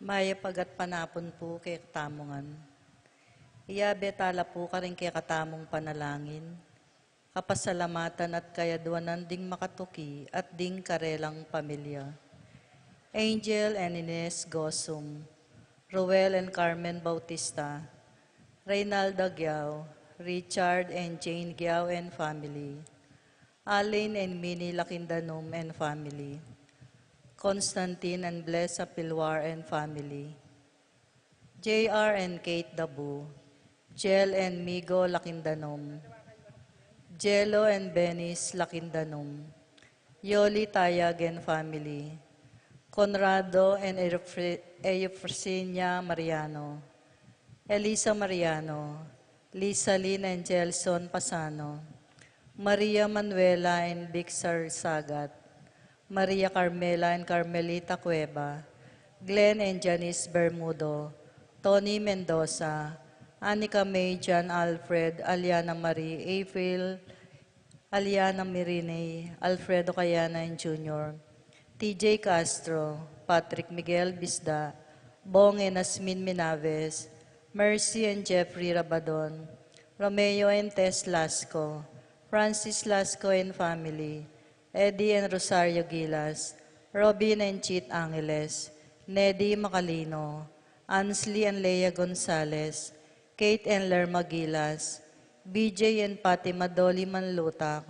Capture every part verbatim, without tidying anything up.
Mayap a gatpanapun pu kekatamu ngan. Iyabe tala pu karing kekatamung panalangin, kapasalamatan at kayadwanan ding makatuki at ding karelang pamilya. Angel and Ines Gosum, Ruel and Carmen Bautista, Reynalda Giao, Richard and Jane Giao and family, Alin and Minnie Lakindanum and family, Constantine and Bless Apilwar and family, J R and Kate Dabu, Jel and Migo Lakindanum, Jello and Benis Lakindanum, Yoli Tayag and family, Conrado and Eufre-, Eufrasinia Mariano, Elisa Mariano, Lisa Lynn and Gelson Pasano, Maria Manuela and Bixar Sagat, Maria Carmela and Carmelita Cueva, Glenn and Janice Bermudo, Tony Mendoza, Anika May, John Alfred, Aliana Marie, April, Aliana Mirinay, Alfredo Kayanan Junior, T J Castro, Patrick Miguel Bisda, Bong and Asmin Minaves, Mercy and Jeffrey Rabadon, Romeo and Tess Lasco, Francis Lasco and family, Eddie and Rosario Gilas, Robin and Chit Angeles, Nedi Macalino, Ansley and Lea Gonzalez, Kate and Lerma Gilas, B J and Fatima Dolly Manlutak,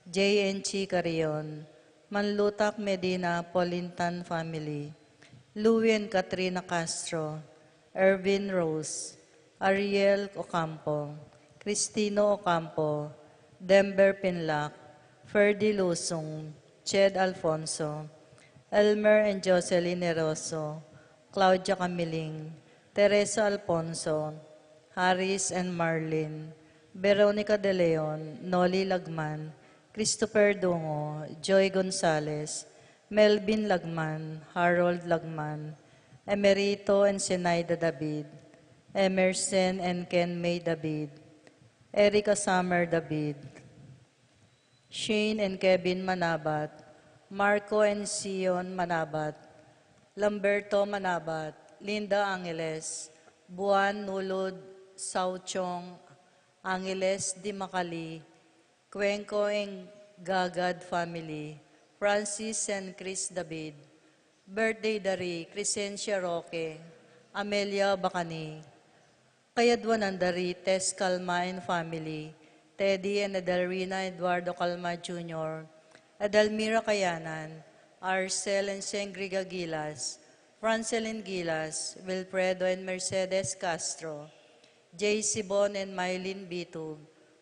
J and Chi Carrion, Manlutak Medina Polintan family, Louie and Katrina Castro, Ervin Rose, Ariel Ocampo, Cristino Ocampo, Denver Pinlac, Ferdy Lusung, Ched Alfonso, Elmer and Jocelyn Neroso, Claudia Camiling, Teresa Alfonso, Harris and Marlin, Veronica De Leon, Noli Lagman, Christopher Dungo, Joy Gonzalez, Melvin Lagman, Harold Lagman, Emerito and Zenaida David, Emerson and Ken May David, Erica Summer David, Shane and Kevin Manabat, Marco and Sion Manabat, Lamberto Manabat, Linda Angeles, Buan Nulud, Sauchong Angeles Di Macali, Cuenco and Gagad family, Francis and Chris David, birthday da ri Crescencia Roque, Amelia Bacani, kayadwanan da ri Tess Calma and family, Teddy and Edelrina Eduardo Calma Junior, Edelmira Kayanan, Arcel and Sengriga Gilas, Francelin Gilas, Wilfredo and Mercedes Castro, Jay Sibon and Mylene Bitug,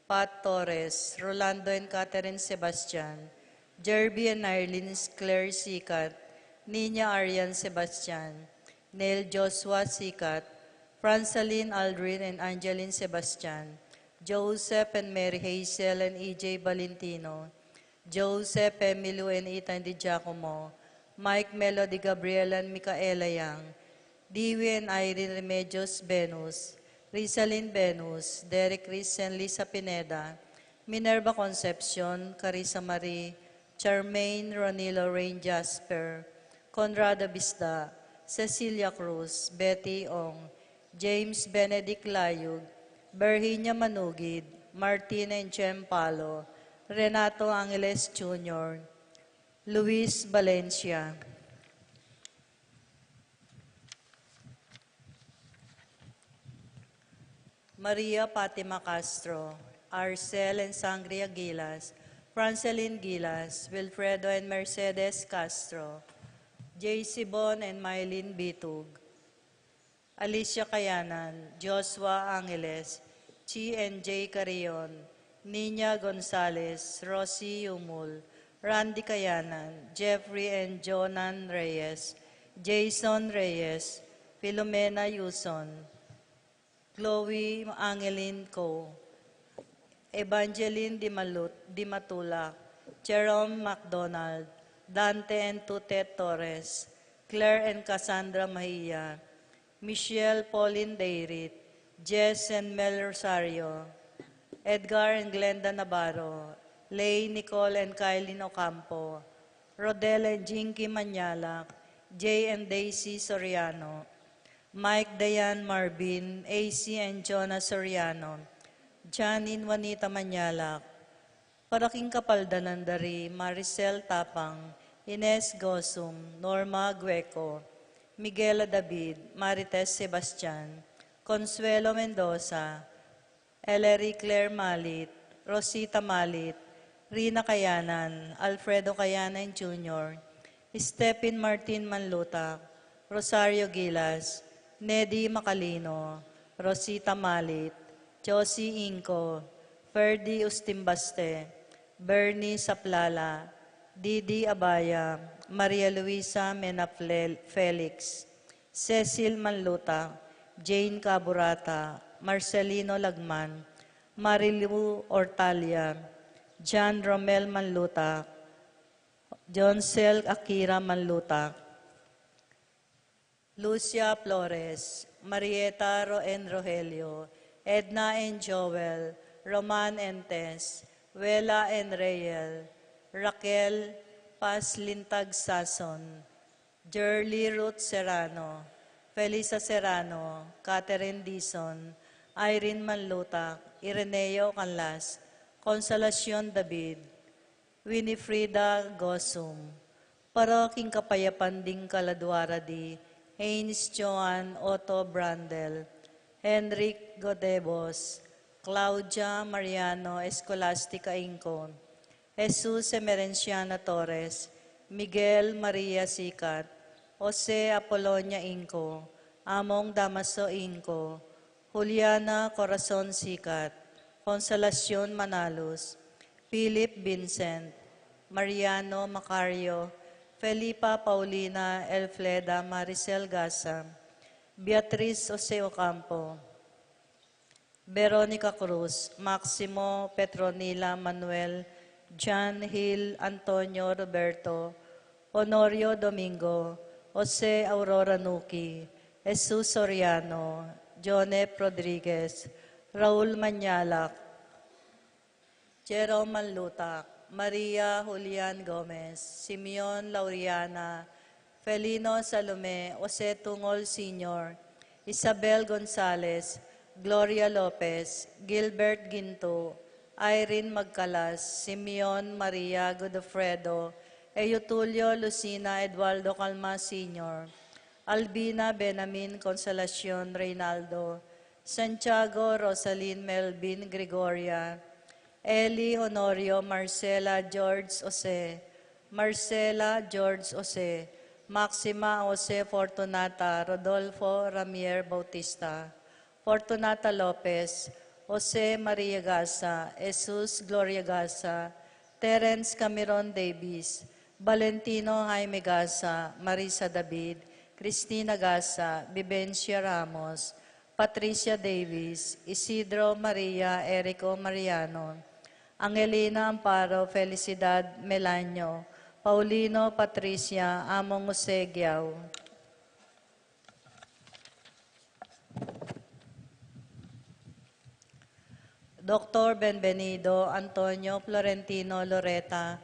Pat Torres, Rolando and Catherine Sebastian, Jerby and Irene Claire Sikat, Nina Arian Sebastian, Neil Joshua Sikat, Francelin Aldrin and Angeline Sebastian, Joseph and Mary Hazel and E J Valentino, Joseph Emilio and Ethan Di Giacomo, Mike Melody Gabriel and Micaela Yang, Dewey and Irene Remedios Venus, Rizalin Venus, Derek Chris and Lisa Pineda, Minerva Concepcion, Carissa Marie, Charmaine Ronilo Rain Jasper, Conrado Bisda, Cecilia Cruz, Betty Ong, James Benedict Layug, Virginia Manugid, Martin and Jem Palo, Renato Angeles Junior, Luis Valencia, Maria Fatima Castro, Arcel and Sangria Gilas, Francelin Gilas, Wilfredo and Mercedes Castro, J C Bon and Mylene Bitug, Alicia Kayanan, Joshua Angeles, Chi and J Carrion, Nina Gonzalez, Rosie Yumul, Randy Kayanan, Jeffrey and Jonan Reyes, Jason Reyes, Filomena Yuson, Chloe Angeline Co, Evangeline Di Malut-, Di Matula, Jerome McDonald, Dante and Tutet Torres, Claire and Cassandra Mahia, Michelle Pauline Dayrit, Jess and Mel Rosario, Edgar and Glenda Navarro, Lay, Nicole and Kylie Ocampo, Rodel and Jinky Manyalak, Jay and Daisy Soriano, Mike, Diane, Marvin, A C and Jonah Soriano, Janine, Juanita Manyalak, para king kapaldanan da ri Maricel Tapang, Ines Gosum, Norma Gueco, Miguela David, Marites Sebastian, Consuelo Mendoza, Ellery Claire Malit, Rosita Malit, Rina Kayanan, Alfredo Kayanan Junior, Stephen Martin Manlutak, Rosario Gilas, Nedy Macalino, Rosita Malit, Josie Inco, Ferdy Ustimbaste, Bernie Saplala, Didi Abaya, Maria Luisa Mena Fel-, Felix, Cecil Manlutak, Jane Caburata, Marcelino Lagman, Marilu Ortalia, John Romel Manlutak, John Sel Akira Manlutak, Lucia Flores, Marieta Ro-, and Rogelio, Edna and Joel, Roman and Tess, Wela and Reyel, Raquel Paz Lintag Sason, Jerly Ruth Serrano, Felisa Serrano, Catherine Dizon, Irene Manlutak, Ireneo Canlas, Consolacion David, Winifrida Gosum, para king kapayapan ding kaladua ra di Haynes Joan Otto Brandel, Henrik Godebos, Claudia Mariano Escolastica Inco, Jesus Emerenciana Torres, Miguel Maria Sicat, Jose Apolonia Inco, Among Damaso Inco, Juliana Corazon Sicat, Consolacion Manalus, Philip Vincent, Mariano Macario, Felipa Paulina Elfleda Maricel Gasa, Beatriz Jose Ocampo, Veronica Cruz, Maximo Petronila Manuel, John Hill Antonio Roberto, Honorio Domingo, Jose Aurora Nuki, Jesus Soriano, Jonep Rodriguez, Raul Manyalak, Jerome Manlutak, Maria Julian Gomez, Simeon Lauriana, Felino Salome, Jose Tungol Senior, Isabel Gonzalez, Gloria Lopez, Gilbert Ginto, Irene Magcalas, Simeon Maria Godofredo, Eutulio Lucina Eduardo Calma Senior, Albina Benamin Consolacion Reynaldo, Santiago Rosalyn Melvin Gregoria, Eli Honorio Marcela George Jose, Marcela George Jose, Maxima Jose Fortunata Rodolfo Ramier Bautista, Fortunata Lopez, Jose Maria Gasa, Jesus Gloria Gasa, Terence Cameron Davis, Valentino Jaime Gasa, Marisa David, Cristina Gasa, Vivencia Ramos, Patricia Davis, Isidro Maria Erico Mariano, Angelina Amparo Felicidad Melanio, Paulino Patricia Among Jose Giao, Doctor Benvenido Antonio Florentino Loreta,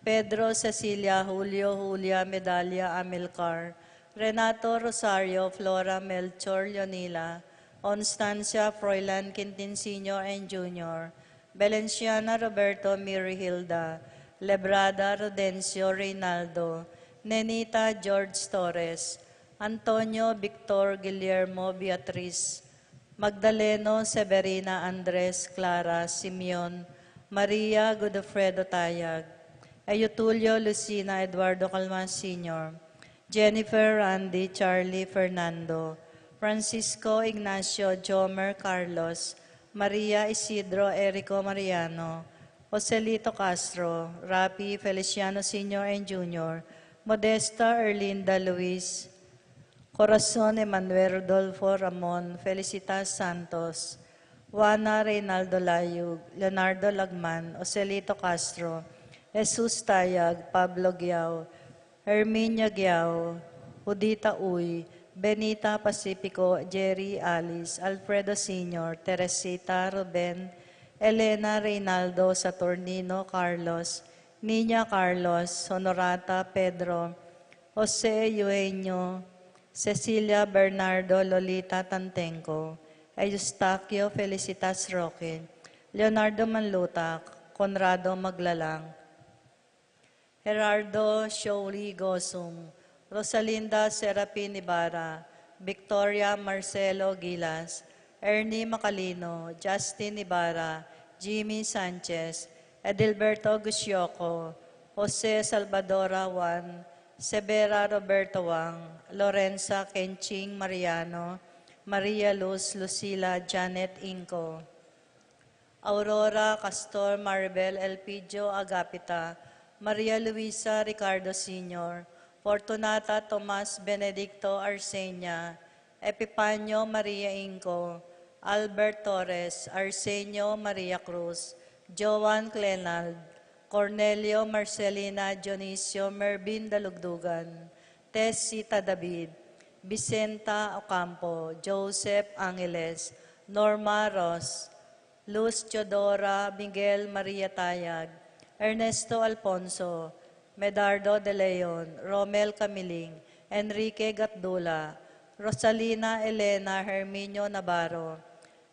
Pedro Cecilia Julio Julia Medalia Amilcar, Renato Rosario Flora Melchor Leonila, Constancia Froilan Quintin Senior and Junior, Valenciana Roberto Miri Hilda, Lebrada Rodencio Reynaldo, Nenita George Torres, Antonio Victor Guillermo Beatriz, Magdaleno Severina Andres Clara Simeon, Maria Godofredo Tayag, Eutulio Lucina Eduardo Calma Senior, Jennifer Randy Charlie Fernando, Francisco Ignacio Jomer Carlos, Maria Isidro Erico Mariano, Joselito Castro, Rapi Feliciano Senior and Junior, Modesta Erlinda Luis, Corazon Emmanuel Rodolfo Ramon, Felicitas Santos, Juana Reynaldo Layug, Leonardo Lagman, Joselito Castro, Jesus Tayag, Pablo Giao, Herminia Giao, Judita Uy, Benita Pacifico, Jerry Alice, Alfredo Senior, Teresita Ruben, Elena Reynaldo, Saturnino Carlos, Niña Carlos, Honorata Pedro, Jose Eugenio, Cecilia Bernardo Lolita Tantenco, Eustaquio Felicitas Roque, Leonardo Manlutak, Conrado Maglalang, Gerardo Shouli Gosum, Rosalinda Serapin Ibarra, Victoria Marcelo Gilas, Ernie Macalino, Justin Ibarra, Jimmy Sanchez, Edilberto Gusioco, Jose Salvador Juan, Severa Roberto Wang, Lorenza Kenching Mariano, Maria Luz Lucila Janet Inco, Aurora Castor Maribel Elpidio Agapita, Maria Luisa Ricardo Senior, Fortunata Tomas Benedicto Arsenia, Epipanio Maria Inco, Albert Torres, Arsenio Maria Cruz, Joan Clenald, Cornelio Marcelina Dionisio Mervin Dalugdugan, Tessita David, Vicenta Ocampo, Joseph Angeles, Norma Ross, Luz Teodora, Miguel Maria Tayag, Ernesto Alfonso, Medardo de Leon, Romel Camiling, Enrique Gatdula, Rosalina Elena Herminio Navarro,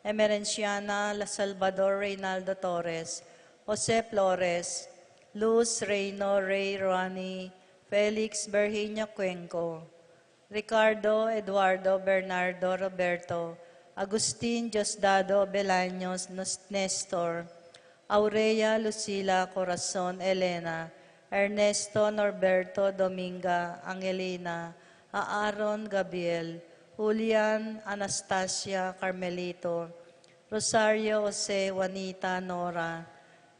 Emerenciana La Salvador Reynaldo Torres, Jose Flores, Luz Reino Rey Rani, Felix Virginia Cuenco, Ricardo Eduardo Bernardo Roberto, Agustin Diosdado Belaños Nos-, Nestor, Aurea Lucila Corazon Elena, Ernesto Norberto Dominga Angelina, Aaron Gabriel, Julian Anastasia Carmelito, Rosario Jose Juanita Nora,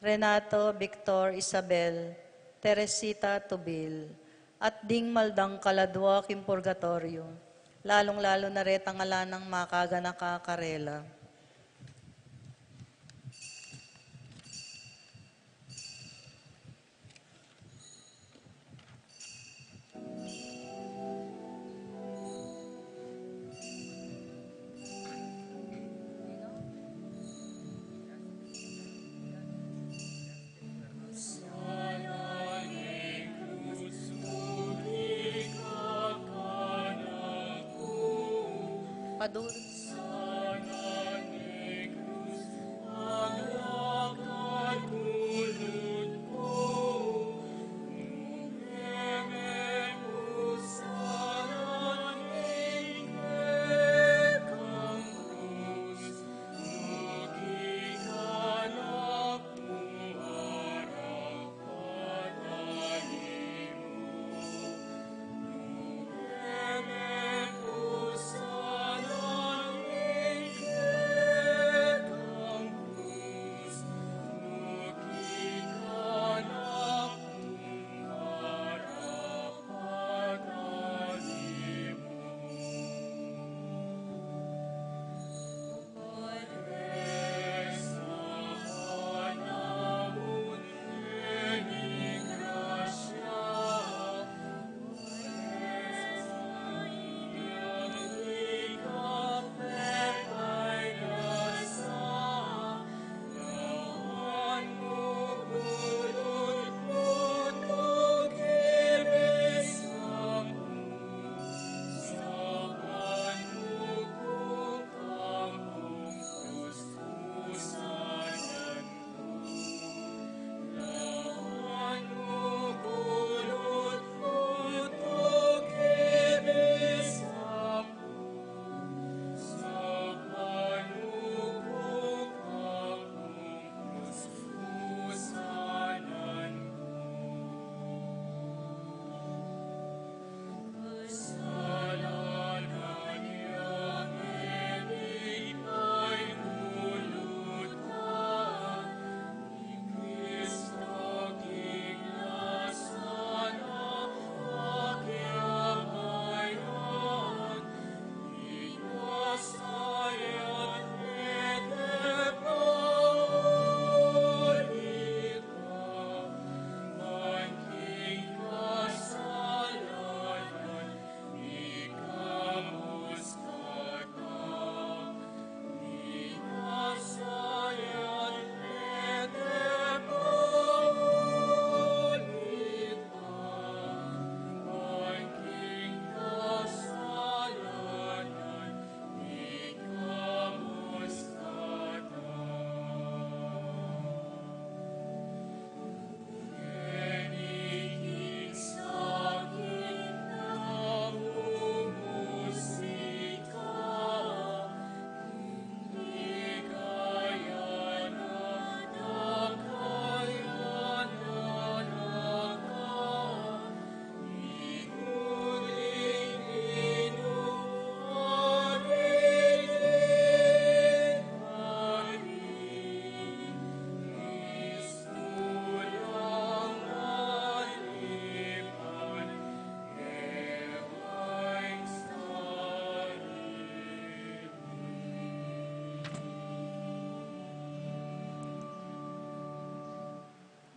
Renato Victor Isabel, Teresita Tubil, at ding maldang kaladua king purgatoryo, lalung-lalu na retang ala nang makaganaka karela. Padul-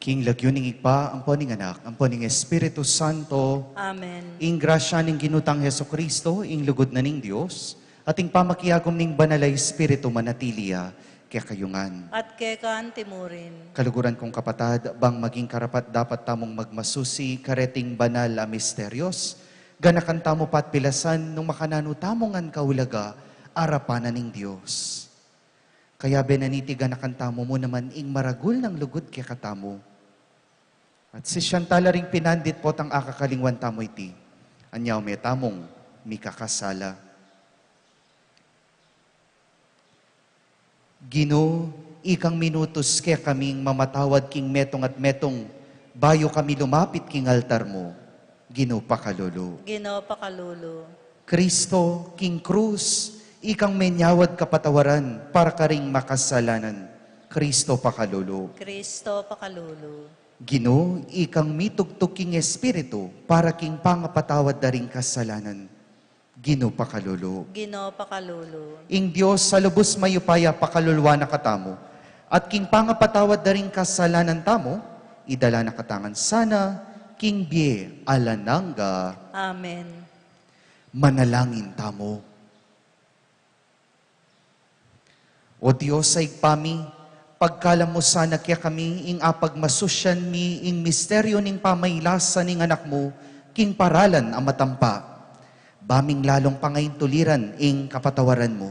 King lagyu ning Ibpa, ampo ning Anak, ampo ning Espiritu Santo. Amen. Ing grasya ning Ginu tang Jesucristo, ing lugud na ning Dios, at ing pamakiagum ning Banal a Espiritu manatili ya kekayu ngan. At keka anti mu rin. Kaluguran kung kapatad, bang maging karapat-dapat tamung magmasusi kareting banal a misterios, ganakan tamu patpilasan nung makananu tamu ngan kaulaga arapan na ning Dios. Kayabe na niti ganakan tamu mu naman ing maragul nang lugud kekatamu. At sisian tala ring pinandit potang akakalingwan tamu iti, anya ume tamung mikakasala. Ginu, ikang minutus kekaming mamatawad king metung at metung, bayu kami lumapit king altar mu. Ginu, pakalulu. Ginu, pakalulu. Kristo, king krus, ikang menyawad kapatawaran para karing makasalanan. Kristo, pakalulu. Kristo, pakalulu. Ginu, ikang mitugtug king Espiritu para king pangapatawad da ring kasalanan. Ginu, pakalulu. Ginu, pakalulu. Ing Dios a lubus mayupaya pakaluluan na katamu, at king pangapatawad da ring kasalanan tamu, idala na katamu ngan sana king bie alang angga. Amen. Manalangin tamu. O Dios a Ibpa mi, pagkalam mu sana kekami ing apagmasusian mi ing misteryu ning pamailasa ning Anak mu king paralan a matampa. Ba ming lalung pangaintuliran ing kapatawaran mu.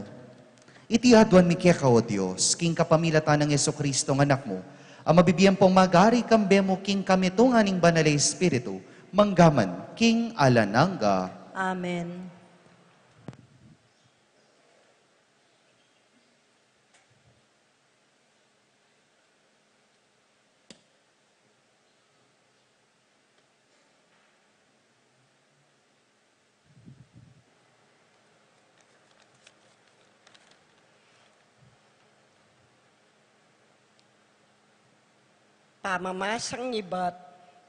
Iti aduan mi keka, O Dios, king kapamilatan nang Jesucristo nga Anak mu, a mabibie pung magari kambe mu king kamitungan ning Banal a Espiritu, mangga man king alang angga. Amen. Pamamasang ibat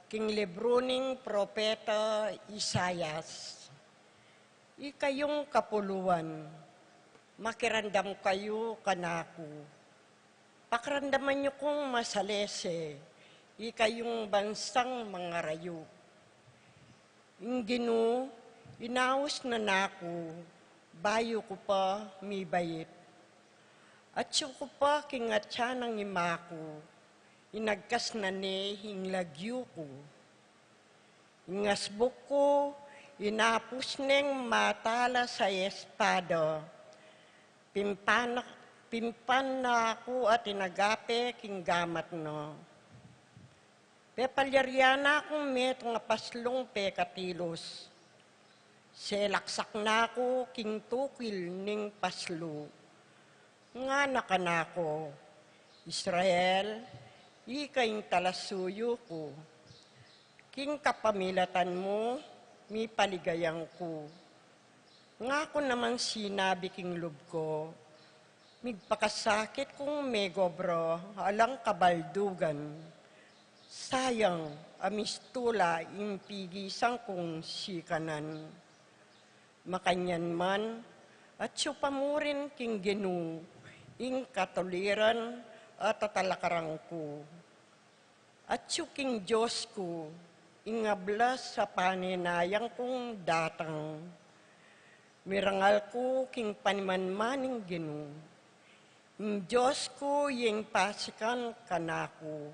king libru ning Propeta Isaias. Ikayung kapuluan, makiramdam kayu kanaku. Pakiramdaman yu kung masalese, ikayung bansang mangarayu. Ing Ginu, inaus na naku, bayu ku pa mibait. Atyu ku pa king atyan nang ima ku, inagkas na ne ing lagyu ku. Ing asbuk ku, inapus neng matalas a espada. Pimpan, pimpan na ku at inagape king gamat na. Pepalyarian na kung metung a paslung pekatilus. Selaksak na ku king tukil ning paslu. Ngana kanaku, Israel, ika ing talasuyu ku. King kapamilatan mu, mipaligayan ku. Ngaku naman sinabi king lub ku, migpakasakit kung megobra alang kabaldugan. Sayang a mistula ing pigisan kung sikanan. Makanyan man, atyu pa mu rin king Ginu ing katuliran at tatalakaran ku. Atyu king Dios ku ing ablas a panenayan kung datang. Mirangal ku king panimanman ning Ginu. Ing Dios ku ing pasikan kanaku.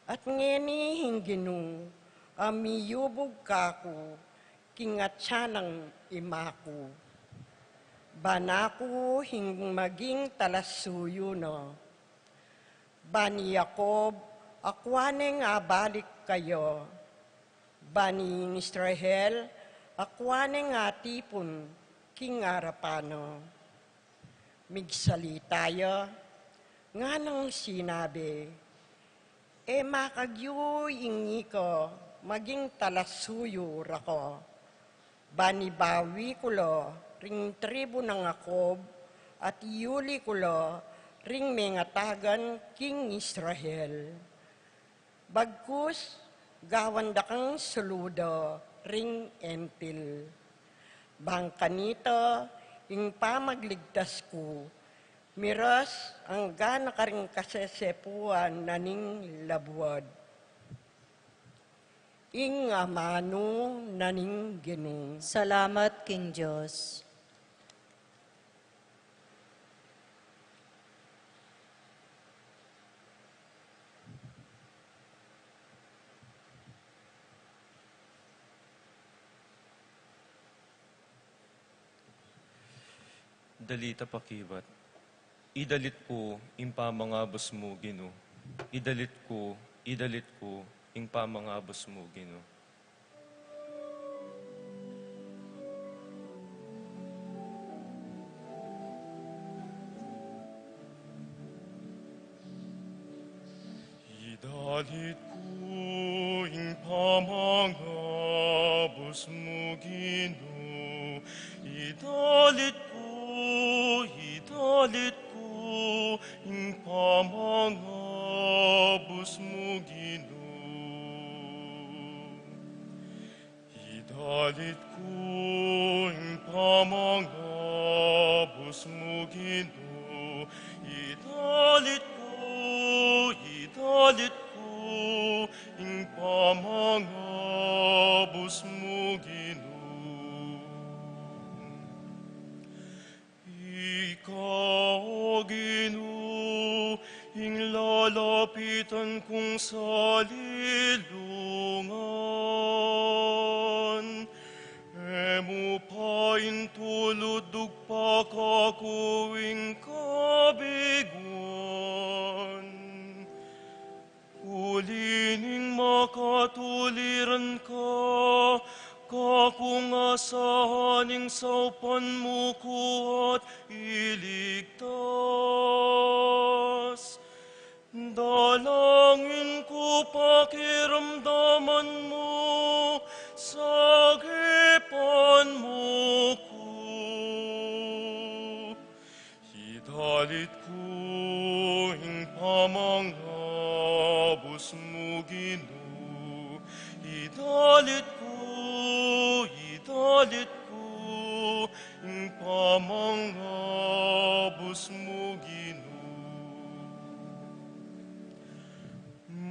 At ngeni ing Ginu a miyubug kaku king atyan nang ima ku. Ba na ku ing maging talasuyu na. Ba ni Jacob, akua neng abalik kaya. Ba ning Israel, akua neng atipun king arapan na. Migsalita ya, nganang sinabi, e makagyu ing ika maging talasuyu raka. Ba ni bawi ku la ring tribu nang Jacob, at iyuli ku la ring mengatagan king Israel. Bagkus, gawan da kang saluda ring Hentil. Bang kanita ing pamagligtas ku, Miras angga na karing kasesepuan na ning labuad. Ing amanu na ning Ginu. Salamat king Dios. Dalit a pakibat. Idalit ku ing pamangabus mu, Ginu. Idalit ku, idalit ku ing pamangabus mu, Ginu. Idalit ku ing pamangabus mu, Ginu. Idalit ku, idalit ku ing pamangabus mu, Ginu. Idalit ku ing pamangabus mu, Ginu. Idalit ku, idalit ku ing pamangabus mu, Ginu. Ika, O Ginu, ing lalapitan kung salilungan. E mu pa intulud dugpa kaku ing kabiguan. Uli ning makatuliran ka, kakung asahan ing saupan mu ku at iligtas. Dalangin ku pakiramdaman mu, sagipan mu ku. Idalit ku ing pamangabus mu, Ginu. Idalit ku, idalit ku ing pamangabus mu, Ginu.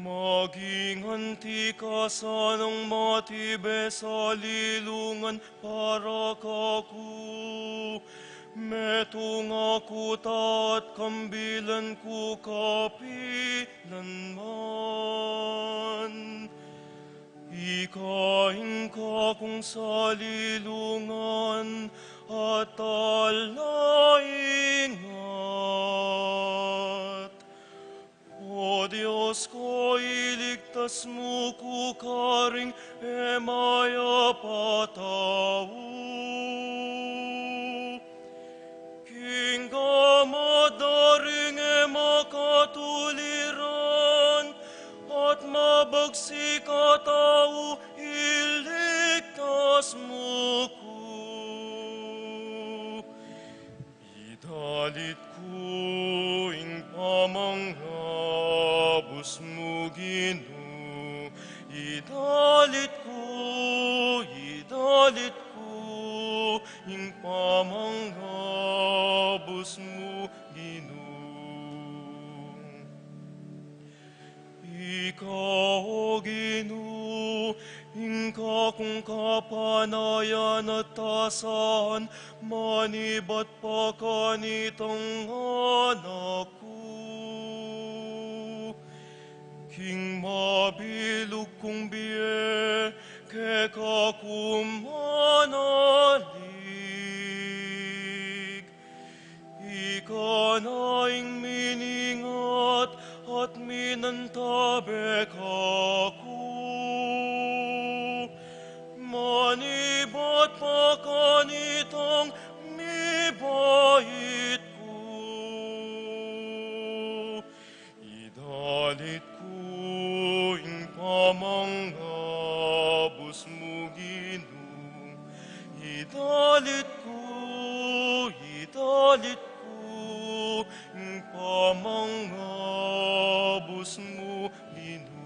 Maging anti ka sanang matibe salilungan para kaku, metung aku ta at kambilan ku kapilanman. Ika ing kakung salilungan at talaingat. O Dios ku, iligtas mu ku karing e mayap a tau. King gamat da ring e makatuliran at mabagsik a tau, iligtas mu ku. Idalit ku ing pamangabus mu, Ginu. Idalit ku, idalit ku ing pamangabus mu, Ginu. Ika, O Ginu, ing kakung kapanayan at tasan, manibat pa kanitang anak ku. King mabilug kung bie, keka ku manalig. Ika na ing miningat at minantabe kaku. Manibat pa kanitang mibait ku. Idalit ku ing pamangabus mu, Ginu. Idalit ku, idalit ku ing pamangabus mu, Ginu.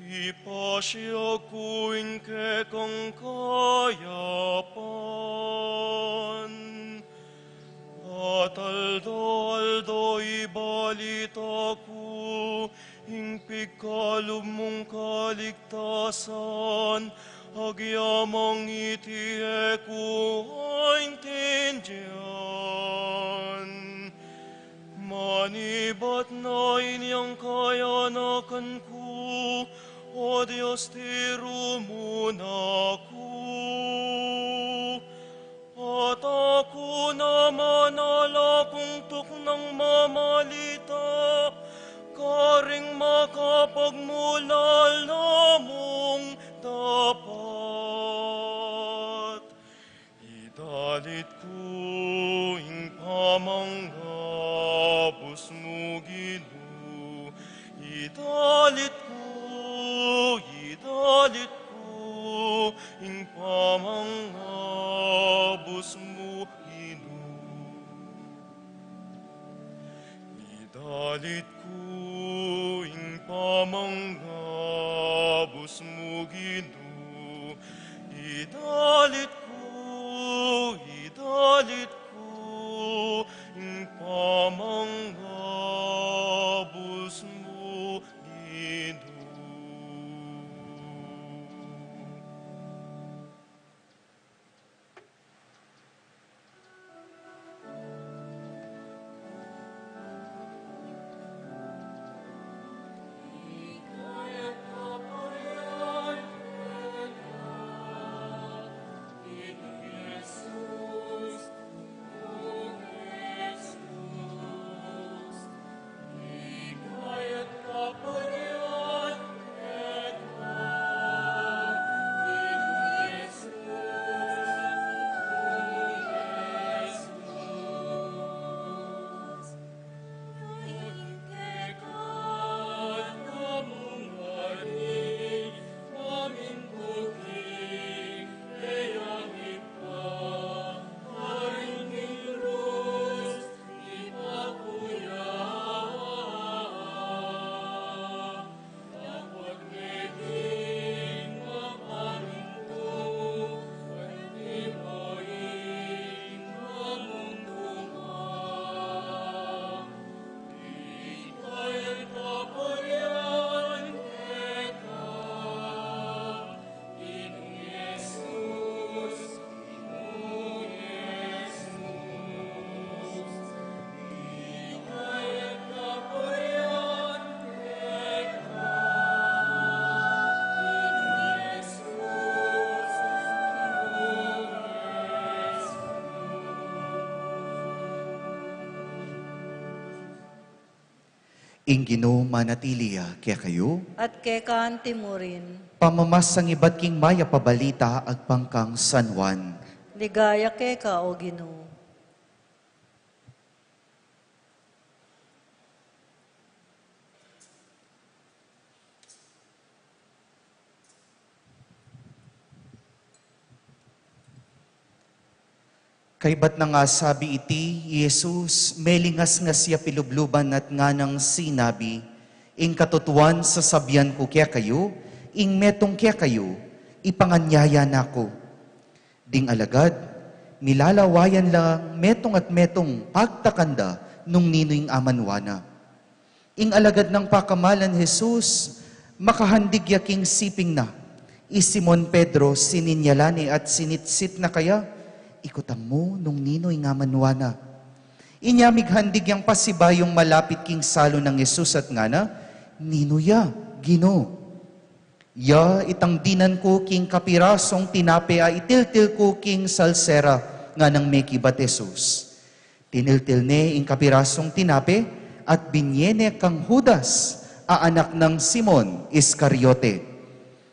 Ipasiag ku ing kekang kayapan. At aldo-aldo ibalita ku ing pigkalub mung kaligtasan, agyamang iti e ku aintindian. Manibat na inyang kayanakan ku, O Dios, tiru mu na ku. At aku naman ala kung tuknang mamalita, karing makapagmulala mung dapat. Idalit ku ing pamangabus mu, Ginu. Idalit ku, idalit ku ing pamangabus mu, Ginu. Idalit ku ing pamangabus mu, Ginu. Idalit ku, idalit ku ing pamangabus mu, Ginu. Ing Ginu manatili ya kekayu. At keka anti mu rin. Pamamasang ibat king mayap a balita agpang kang San Juan. Ligaya keka, O Ginu. Kaybat nang asabi iti i Jesus, melingasngas ya pilubluban at nganang sinabi, "Ing katutuan sasabian ku kekayu, ing metung kekayu, ipanganyaya na ku." Ding alagad, milalawayan lang metung at metung pagtakan da nung ninu ing amanwa na. Ing alagad nang pakamalan Jesus, makahandig ya king siping na. I Simon Pedro sininyalan ne at sinitsit na kaya, "Ikutan mu nung ninu ing amanwa na." Inya mighandig yang pasibayung malapit king salu nang Jesus at ngana, "Ninu ya, Ginu?" "Ya itang dinan ku king kapirasung tinape a itiltil ku king salsera," nganang mekibat Jesus. Tiniltil ne ing kapirasung tinape at binye ne kang Judas a anak nang Simon Iscariote.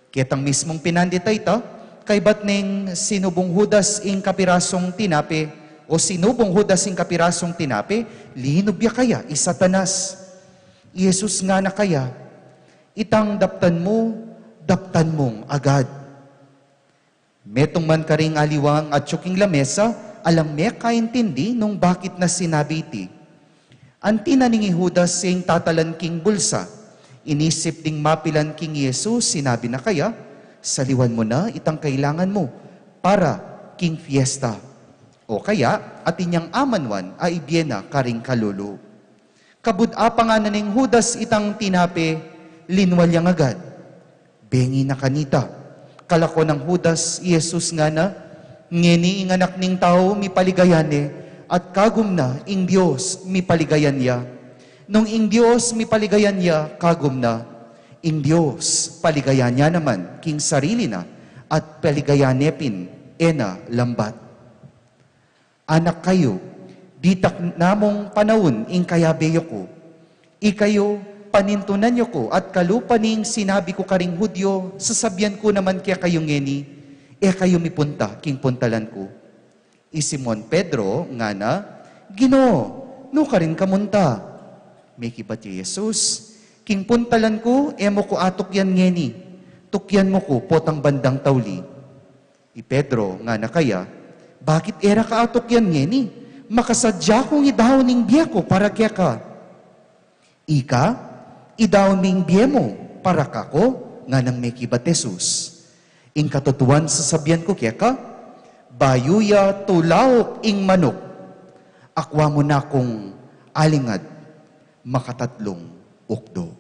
Ketang mismung pinandit a ita, kaybat neng sinubung Judas ing kapirasung tinape, o sinubung Judas ing kapirasung tinape, linub ya kaya i Satanas. I Jesus ngana kaya, "Itang daptan mu, daptan mung agad." Metung man karing aliwang atyu king lamesa, alang mekaintindi nung bakit na sinabi iti. Anti na ning i Judas ing tatalan king bulsa. Inisip ding mapilan king Jesus, sinabi na kaya, "Saliwan mu na itang kailangan mu para king fiesta." O kaya, atin yang amanwan a ibie na karing kalulu. Kabud apanganan neng Judas itang tinape, linwal yang agad. Bengi na kanita. Kalako nang Judas i Jesus ngana, ngeni ing Anak ning Tau mipaligayan ne, at kagum na ing Dios mipaligayan ya. Nung ing Dios mipaligayan ya, kagum na, ing Dios paligayan ya naman king sarili na, at paligayan ne pin e na lambat. Anak kayu, ditak namung panaun ing kayabe yu ku. Ikayu, panintunan yu ku, at kalupa ning sinabi ku karing Judio, sasabian ku naman kekayu ngeni, e kayu mipunta king puntalan ku. I Simon Pedro ngana, Ginu, nu karin ka munta? Mekibat ya i Jesus, king puntalan ku, e mu ku atukyan ngeni, tukyan mu ku potang bandang tauli. I Pedro ngana kaya, Bakit e ra ka atukyan ngeni? Makasadya kung idaun ing bie ku para keka. Ika, idaun me ing bie mu para kaku, nganang mekibat Jesus. Ing katutuan sasabian ku keka, bayu ya tulauk ing manuk, akua mu na kung alingad makatatlung ukdu.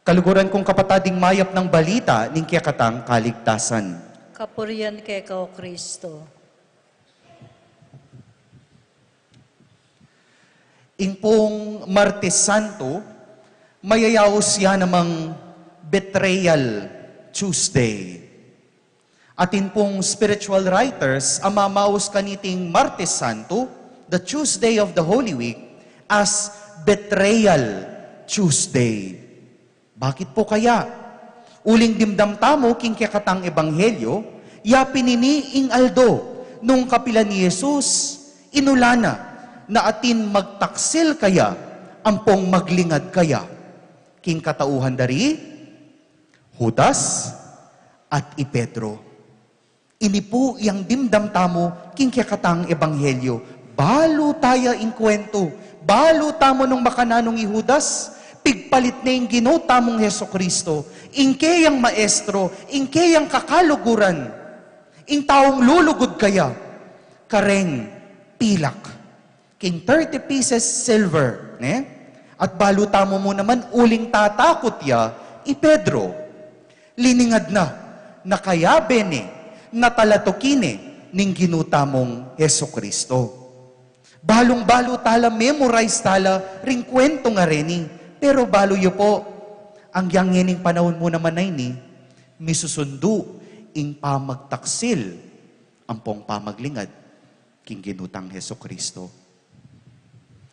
Kaluguran kung kapatad, ing mayap nang balita ning kekatang kaligtasan. Kapurian keka, O Kristo. Ing pung Martes Santo, mayayaus ya namang Betrayal Tuesday. Atin pung spiritual writers a mamaus kaniting Martes Santo, the Tuesday of the Holy Week, as Betrayal Tuesday. Bakit pu kaya? Uling dimdam tamu king kekatang ebanghelyo, ya pin ini ing aldo nung kapilan i Jesus, inula na, na atin magtaksil kaya ampong maglingad kaya king katauhan da ri Judas at i Pedro. Ini pu yang dimdam tamu king kekatang ebanghelyo. Balu taya ing kuwentu. Balu tamu nung makananu i Judas, pigpalit ne ing Ginu tamung Jesucristo, ing keyang maestro, ing keyang kakaluguran, ing taung lulugud kaya kareng pilak. King thirty pieces silver, ne? At balu tamu mu naman uling tatakut ya i Pedro. Liningad na, na kayabe ne, na talatuki ne ning Ginu tamung Jesucristo. Balung-balu tala, memorize tala ring kuwentu ngareni. Pero balu yu pu, anggyang ngening panaun mu naman a ini, misusundu ing pamagtaksil ampong pamaglingad king Ginu tang Jesucristo.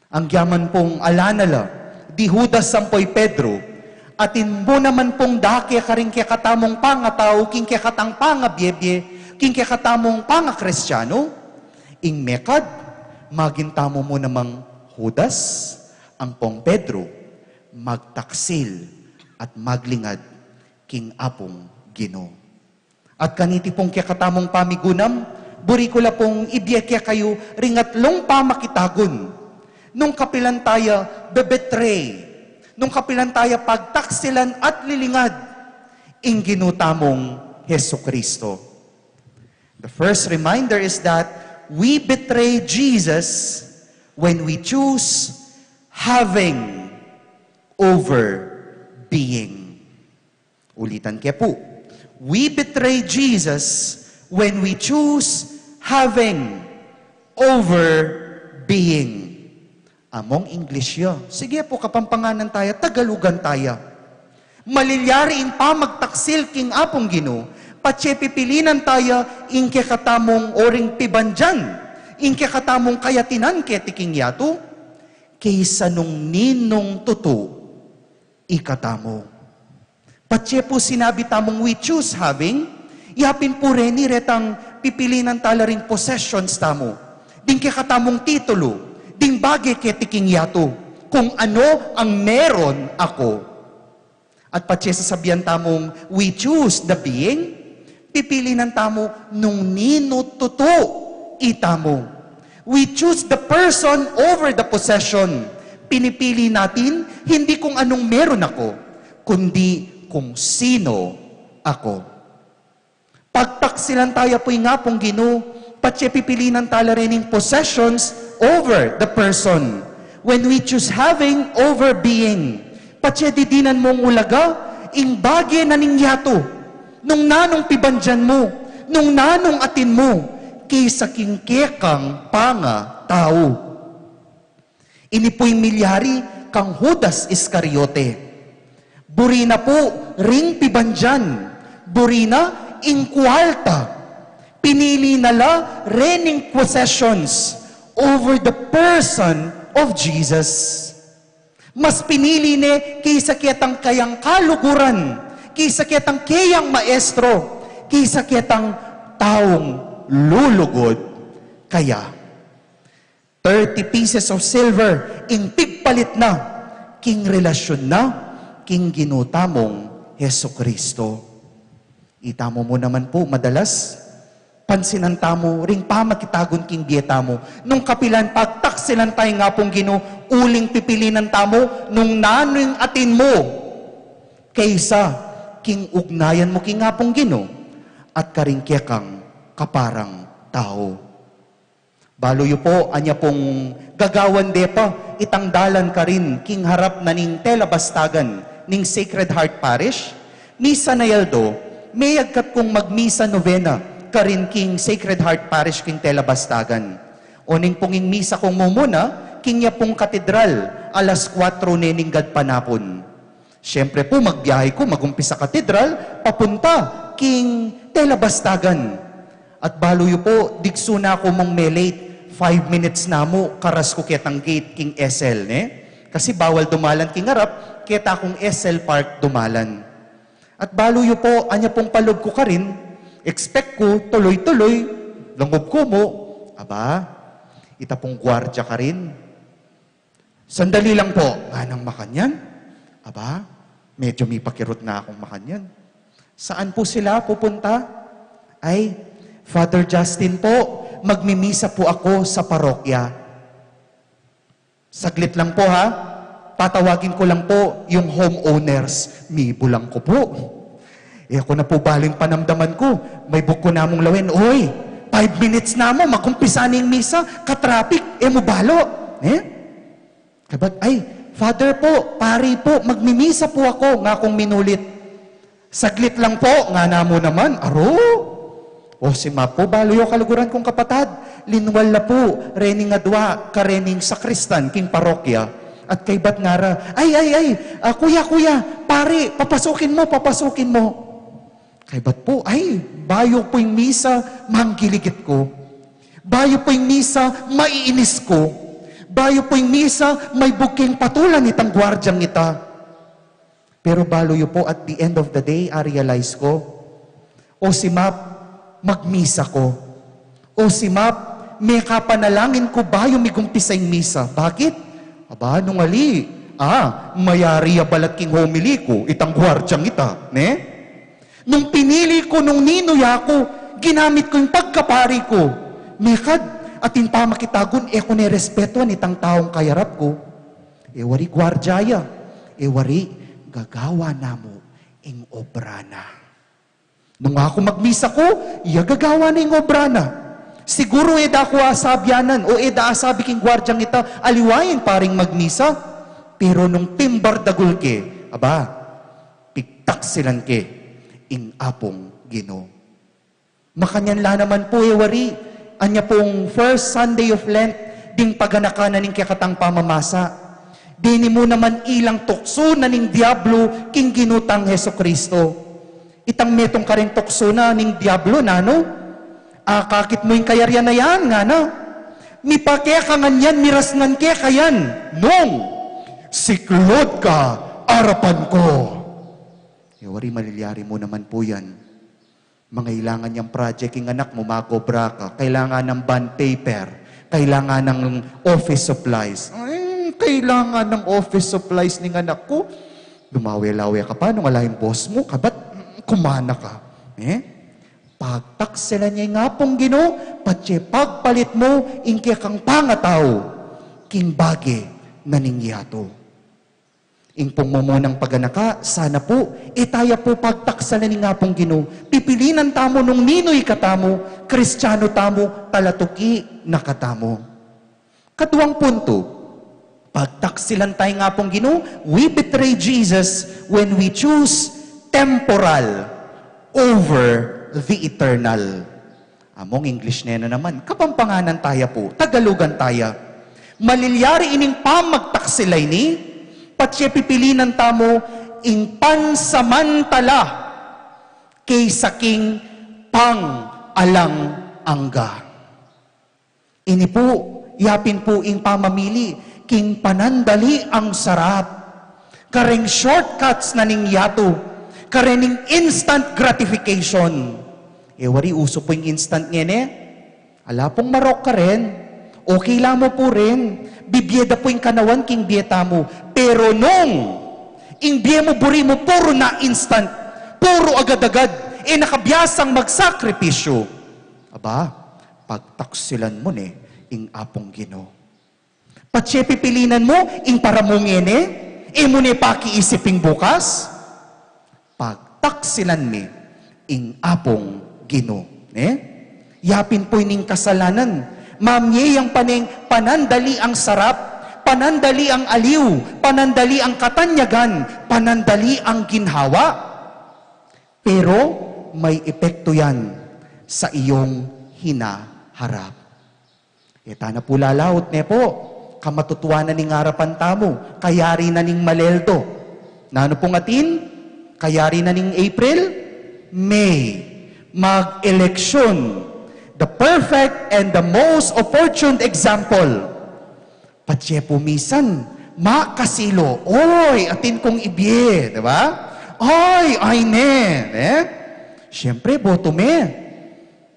Anggyang man pung ala na la di Judas ampo i Pedro, atin mu naman pung dake karing kekatamung pangatau, king kekatang pangabiebie, king kekatamung pangakristianu, ing mekad, maging tamu mu namang Judas ampong Pedro, magtaksil at maglingad king Apung Ginu. At kaniti pung kekatamung pamigunam, buri ku la pung ibie kekayu ring atlung pamakitagun nung kapilan taya bebetray, nung kapilan taya pagtaksilan at lilingad ing Ginu tamung Jesucristo. The first reminder is that we betray Jesus when we choose having over being. Ulitan ke pu. We betray Jesus when we choose having over being. Among English ya. Sige pu, Kapampanganan taya, Tagalugan taya. Malilyari ing pamagtaksil king Apung Ginu, patse pipilinan taya ing kekatamung oring pibandian, ing kekatamung kayatinan keti king yatu, kesa nung ninung tutu ikatamu. Patse pu sinabi tamung we choose having, yapin pu reni retang pipilinan tala ring possessions tamu, ding kekatamung titulu, ding bage keti king yatu, kung ano ang meron ako. At patse sasabian tamung we choose the being, pipilinan tamu nung ninu tutu itamu. We choose the person over the possession. Pinipili natin hindi kung anong meron ako, kundi kung sino ako. Pagtaksilan taya pu ing Apung Ginu, patse pipilinan tala rening possessions over the person. When we choose having over being, patse didinan mung ulaga ing bage na ning yatu, nung nanung pibandian mu, nung nanung atin mu, kesa king kekang pangatau. Ini pu ing milyari kang Judas Iscariote. Buri na pu ring pibandian, buri na ing kualta, pinili na la rening possessions over the person of Jesus. Mas pinili ne kesa ketang kayang kaluguran, kesa ketang keyang maestro, kesa ketang taung lulugud kaya. Thirty pieces of silver ing pigpalit na king relasyun na king Ginu tamung Jesucristo. Itamu mu naman pu, madalas, pansinan tamu ring pamakitagun king bie tamu. Nung kapilan pagtaksilan taya ning Apung Ginu, uling pipilinan tamu nung nanu ing atin mu kesa king ugnayan mu king Apung Ginu at karing kekang kaparang tau. Balu yu pu, anya pung gagawan de pa itang dalan karin king harap na ning tela bastagan ning Sacred Heart Parish. Misa na aldo, meyagkat kung magmisa novena karin king Sacred Heart Parish king tela bastagan. Oning pung ing misa kung mumuna king yapung katedral, alas kuatro ne ning gadpanapun. Siyempre pu, magbiyahe ku, magumpisa katedral, papunta king tela bastagan. At balu yu pu, digsu na ku mung me-late, five minutes na mu, karas ku ketang gate king S L, ne? Kasi bawal dumalan king harap, keta kung S L Park dumalan. At balu yu pu, anya pung palub ku karin, expect ku, tuloy-tuloy, langub ku mu, aba, ita pung guardia karin. "Sandali lang po," nganang makanyan. Aba, medyo mipakirut na akung makanyan. "Saan po sila pupunta?" "Ay, Father Justin po, magmimisa po ako sa parokya." "Saglit lang po, ha. Tatawagin ko lang po yung homeowners." Mibulang ku pu. E ku na pu baling panamdaman ku, maibug ku na mung lawen, "Oy, five minutes na mu, magumpisa ne ing misa, ka-traffic, e mu balu." Ne? Kaybat, "Ay, Father po, pari po, magmimisa po ako," nga kung minulit. "Saglit lang po," ngana mu naman, aru. O, simap pu, balu yu, kaluguran kung kapatad, linwal la pu rening adwa karening sakristan king parokya. At kaybat ngara, "Ay, ay, ay, ah, kuya, kuya, pari, papasukin mu, papasukin mu." Kaybat pu, "Ay, bayu pu ing misa, manggiligit ku. Bayu pu ing misa, maiinis ku. Bayu pu ing misa, maibug keng patulan itang guardiang ita." Pero balu yu pu, at the end of the day, a-realize ku, o simap, magmisa ku. O simap, mekapanalangin ku bayu migumpisa ing misa. Bakit? Aba, nung ali, a, mayari ya balat king homily ku itang guardiang ita, ne? Nung pinili ku nung ninu ya ku, ginamit ku ing pagkapari ku. Mekad, atin pamakitagun, e ku ne respetuan itang taung kayarap ku. E wari guardia ya, e wari gagawa na mu ing obra na. Nung aku magmisa ku, iya gagawa na ing obra na. Siguru e da ku asabi anan, o e da asabi king guardiang ita, "Aliwa ing paring magmisa." Pero nung pimbardagul ke, aba, pigtaksilan ke ing Apung Ginu. Makanyan la naman pu, e wari, anya pung first Sunday of Lent, ding paganakan na ning kekatang pamamasa. Deni mu naman ilang tuksu na ning Diablo king Ginu tang Jesucristo. Itang metung karing tuksu na ning Diablo, nanu? "Akakit mu ing kayarian a yan," ngana. "Mipake ka ngan yan, mirasnan ke ka yan, nung siklud ka arapan ku." E wari, malilyari mu naman pu yan. Mangailangan yang project ing anak mu, mag-obra ka. Kailangan ng bond paper. Kailangan ng office supplies. Ay, kailangan ng office supplies ning anak ku. Lumawe-lawe ka pa nung ala ing boss mu, kaybat, mm, kumana ka. E? Pagtaksilan ya ing Apung Ginu, patse pagpalit mu ing kekang pangatau king bage na ning yatu. Ing pung mumunang paganaka, sana pu, e taya pu pagtaksalan ning Apung Ginu, pipilinan tamu nung ninu katamu, Kristianu tamu, talatuki na katamu. Kaduang puntu, pagtaksilan taya ning Apung Ginu, we betray Jesus when we choose temporal over the eternal. Among English ne na naman, Kapampanganan taya pu, Tagalugan taya. Malilyari ining pamagtaksila ini, patse pipilinan tamu ing pansamantala kaysa king pang-alang angga. Ini pu, yapin pu ing pamamili king panandaliang sarap. Kareng shortcuts na ning yatu, karening instant gratification. E wari, uso pu ing instant ngeni. Ala pung marok karen. Okay la mu pu rin. Bibie da pu ing kanawan king bie tamu. Pero nung ing bie mu, buri mu, puru na instant, puru agad-agad, e na ka biasang magsakripisyu, aba, pagtaksilan mu ne ing Apung Ginu. Patse pipilinan mu ing para mu ngeni, e mu ne pakiisip ing bukas. Pagtaksilan me ing Apung Ginu, ne? Yapin pu ining kasalanan, mamie yang pa neng panandaliang sarap, panandaliang aliw, panandaliang katanyagan, panandaliang ginhawa. Pero may epekto yan sa iyong hinaharap. E tana pu lalaut, ne pu, kamatutuanan ning arapan tamu, kayari na ning Maleldo. Nanu pung atin? Kayari na ning April, May. Mag-eleksyon. The perfect and the most opportune example. Patse pu misan, makasilo, oy, atin kung ibie, di ba? Oy, ay ne, eh? Siyempre, boto me.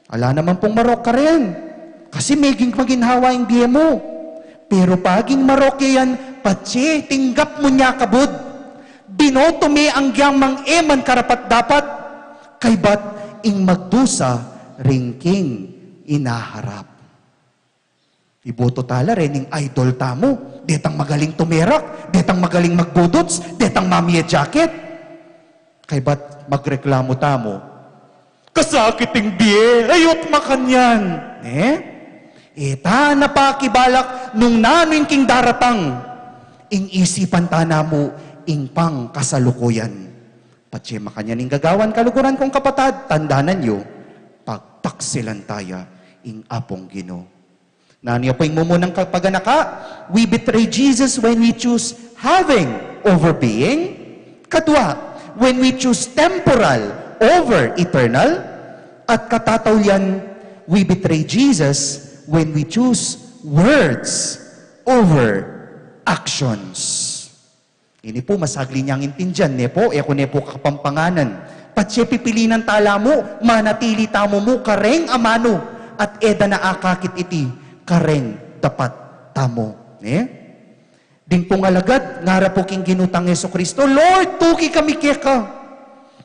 Ala naman pung marok karen. Kasi meging maginhawa ing bie mu. Pero paging marok ya yan, patse tinggap mu ne kabud. Binoto me anggiyang mang e man karapat-dapat. Kaybat ing magdusa ring king inaharap. Iboto tala rening idol tamu. Detang magaling tumerak, detang magaling magbuduts, detang mamie jacket. Kaybat magreklamu tamu, "Kasakit ing bie, ayut makanyan." Eh? E tana pakibalak nung nanu ing king daratang. Ing isipan tana mu ing pangkasalukuyan. Patse makanyan ing gagawan, kaluguran kung kapatad, tandanan yu, pagtaksilan taya ing Apung Ginu. Nanu ya pu ing mumunang kapaganaka? We betray Jesus when we choose having over being. Kadua, when we choose temporal over eternal. At katataulian, we betray Jesus when we choose words over actions. Ini pu, masagli nyang intindian, ne pu, e ku ne pu kapampanganan. Patse pipilinan tala mu, manatili tamu mu kareng amanu, at e da na akakit iti kareng dapat tamu. Ne? Ding pung alagad, ngara pu king Ginu tang Jesucristo, "Lord, tuki kami keka."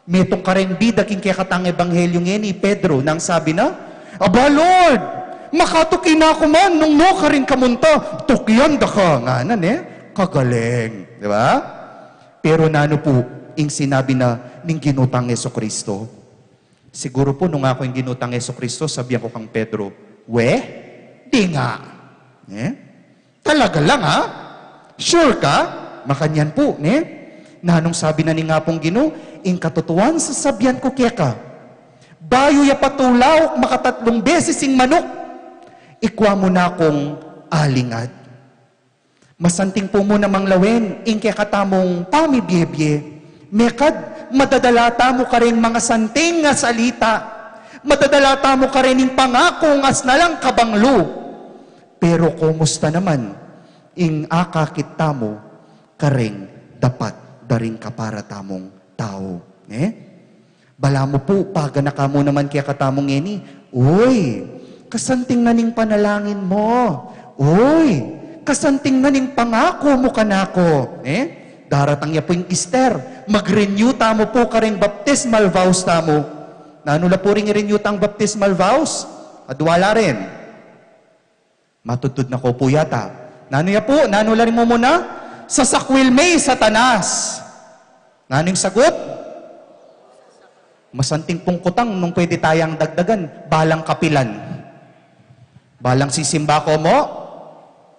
Metung kareng bida king kekatang ebanghelyu ngeni, Pedro, nang sabi na, "Aba, Lord, makatuki na ku man nung nukarin ka munta, tukian da ka," ngana ne, kagaling, di ba? Pero nanu pu ing sinabi na ning Ginu tang Jesucristo? Siguru pu nung aku ing Ginu tang Jesucristo, sabian ku kang Pedro, "We, di nga." Eh? Talaga lang, ha? Sure ka? Makanyan pu, ne? Nanung sabi na ning Apung Ginu, "Ing katutuan sasabian ku keka, bayu ya pa tulauk makatatlung beses ing manuk, ikua mu na kung alingad." Masanting pu mu namang lawen ing kekatamung pamibie-bie. Mekad, madadala tamu kareng mangasanting a salita. Madadala tamu kareng pangaku ngan asnalang kabanglu. Pero kumusta naman ing akakit tamu kareng dapat da ring kapara tamung tau, ne? Balamu pu, paganaka mu naman kekatamu ngeni, "Uy, kasanting na ning panalangin mu. Uy, kasanting na ning pangaku mu kanaku," ne? Daratang ya pu ing Easter, mag-renew tamu pu kareng baptismal vows tamu. Nanu la pu ring i-renew tang baptismal vows? Adwa la rin. Matudtud na ko pu yata. Nanu ya pu? Nanu la ring mumuna? Sasakwil me i Satanas. Nanu ing sagut? Masanting pung kutang nung pwede tayang dagdagan, balang kapilan. Balang sisimba ko mo,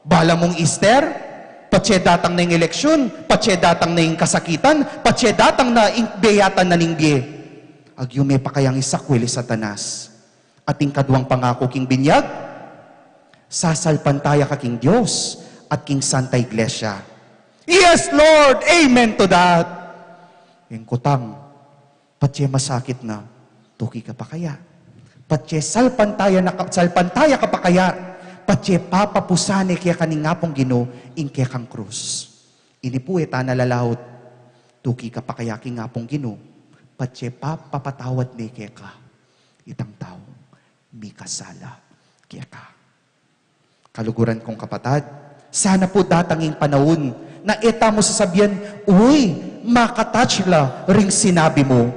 bala mung Easter, patse datang na ing eleksyon, patse datang na ing kasakitan, patse datang na ing beyatan na ning bie. Agyu me pa kayang isakwil i Satanas. At ing kaduang pangaku king binyag, sasalpantaya ka king Dios at king Santa Iglesia. Yes, Lord! Amen to that! Ing kutang, patse masakit na, tuki ka pa kaya? Patse salpantaya na ka, salpantaya ka pa kaya? Patse papapusan ne keka ning Apung Ginu ing kekang krus. Ini pu e ta na lalaut, tuki ka pa kaya king Apung Ginu? Patse papapatawad ne keka itang taung mikasala keka. Kaluguran kung kapatad, sana pu datang ing panaun na e tamu sasabian, "Uy, makatouch la ring sinabi mu."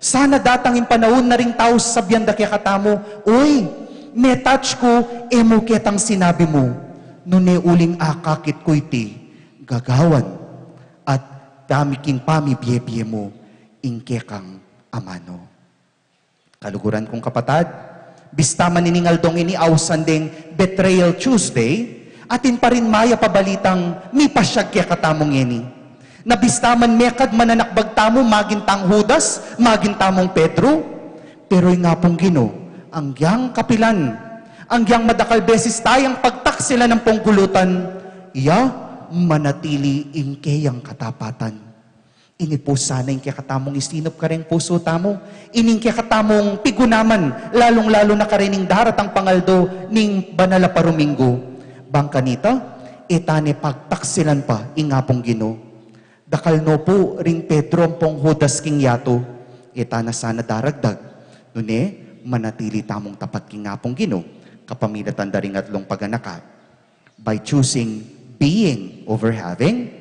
Sana datang ing panaun na ring tau sasabian da kekatamu, "Uy, metouch ku e mu ketang sinabi mu." Nune uling akakit ku iti gagawan at pami king pamibie-bie mu ing kekang amanu. Kaluguran kung kapatad, bista man ining aldong ini ausan deng Betrayal Tuesday, atin pa rin mayap a balitang mipasyag kekatamu ngeni. Na bista man mekad mananakbag tamu, maging tang Judas, maging tamung Pedro, pero ing Apung Ginu, anggiyang kapilan, anggiyang madakal beses tayang pagtaksilan ning panggulutan, iya manatili ing keyang katapatan. Ini pu sana ing kekatamung isinup kareng pusu tamu, ining kekatamung pigunaman, lalung-lalu na karening daratang pangaldo ning Banal a Paruminggu. Bang kanita, e ta ne pagtaksilan pa ing Apung Ginu. Dakal no pu ring Pedro ampong Judas king yatu, e ta na sana daragdag. Nune, manatili tamung tapat king Apung Ginu, kapamilatan da ring atlung paganaka. By choosing being over having,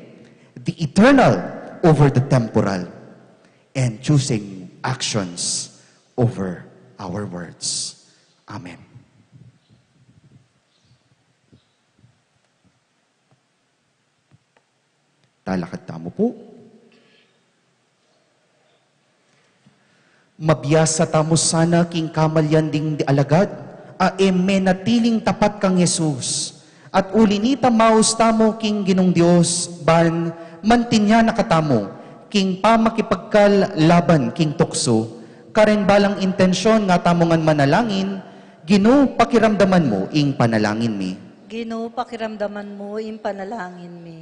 the eternal over the temporal, and choosing actions over our words. Amen. Talakad tamu pu. Mabiasa tamu sana king kamalian ding alagad a e menatiling tapat kang Jesus. At uli nita maus tamu king Ginung Dios, ban mantinya na katamu king pamakipagkalaban king tuksu. Kareng balang intensyon nga tamu ngan manalangin, Ginu, pakiramdaman mu ing panalangin mi. Ginu, pakiramdaman mu ing panalangin mi.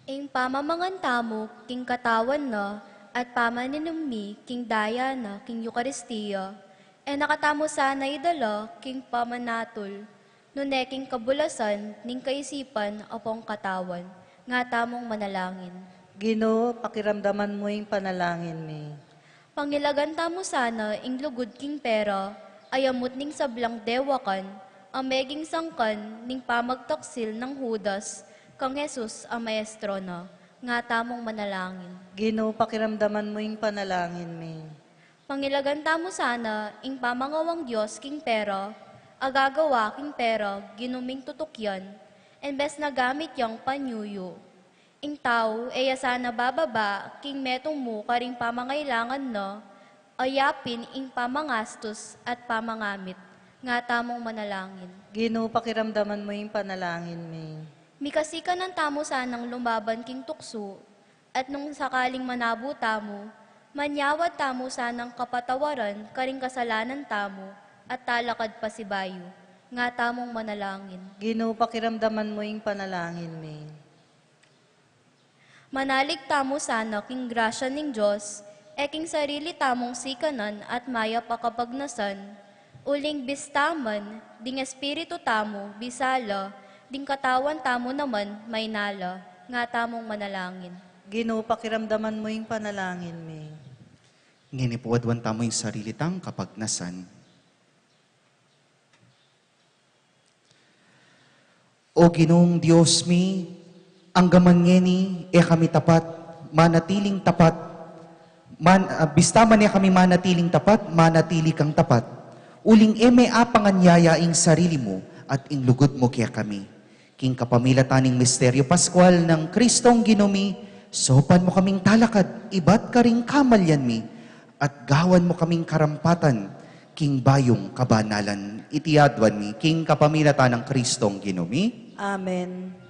Ing pamamangan tamu king katawan na at pamaninum mi king daya na king Eukaristia, e na katamu sana idala king pamanatul, nune king kabulasan ning kaisipan ampong katawan, nga tamung manalangin. Ginu, pakiramdaman mu ing panalangin mi. Pangilagan tamu sana ing lugud king pera, ayamut ning sablang dewakan, a meging sangkan ning pamagtaksil nang Judas kang Jesus a maestro na, nga tamung manalangin. Ginu, pakiramdaman mu ing panalangin mi. Pangilagan tamu sana ing pamangawang Dios king pera, a gagawa king pera Ginu ming tutukyan, imbes na gamit yang panyuyu. Ing tau, e ya sana bababa king metung mu karing pamangailangan na, a yapin ing pamangastus at pamangamit, nga tamung manalangin. Ginu, pakiramdaman mu ing panalangin mi. Mikasikanan tamu sanang lumaban king tuksu, at nung sakaling manabu tamu, manyawad tamu sanang kapatawaran karing kasalanan tamu, at talakad pasibayu, nga tamung manalangin. Ginu, pakiramdaman mu ing panalangin mi. Manalig tamu sana king grasya ning Dios, e king sarili tamung sikanan at mayap a kapagnasan, uling bista man ding espiritu tamu bisala, ding katawan tamu naman maynala, nga tamung manalangin. Ginu, pakiramdaman mu ing panalangin mi. Ngeni pu aduan tamu ing sarili tang kapagnasan. O Ginung Dios mi, anggaman ngeni e kami tapat, manatiling tapat, man, ah, bista man e kami manatiling tapat, manatili kang tapat. Uling e me apanganyaya ing sarili mu, at ing lugud mu kekami. King kapamilatan ning misteryo Pascual nang Kristong Ginu mi, saupan mu kaming talakad ibat karing kamalyan mi, at gawan mu kaming karampatan king bayung kabanalan. Iti aduan mi king kapamilatan nang Kristong Ginu mi. Amen.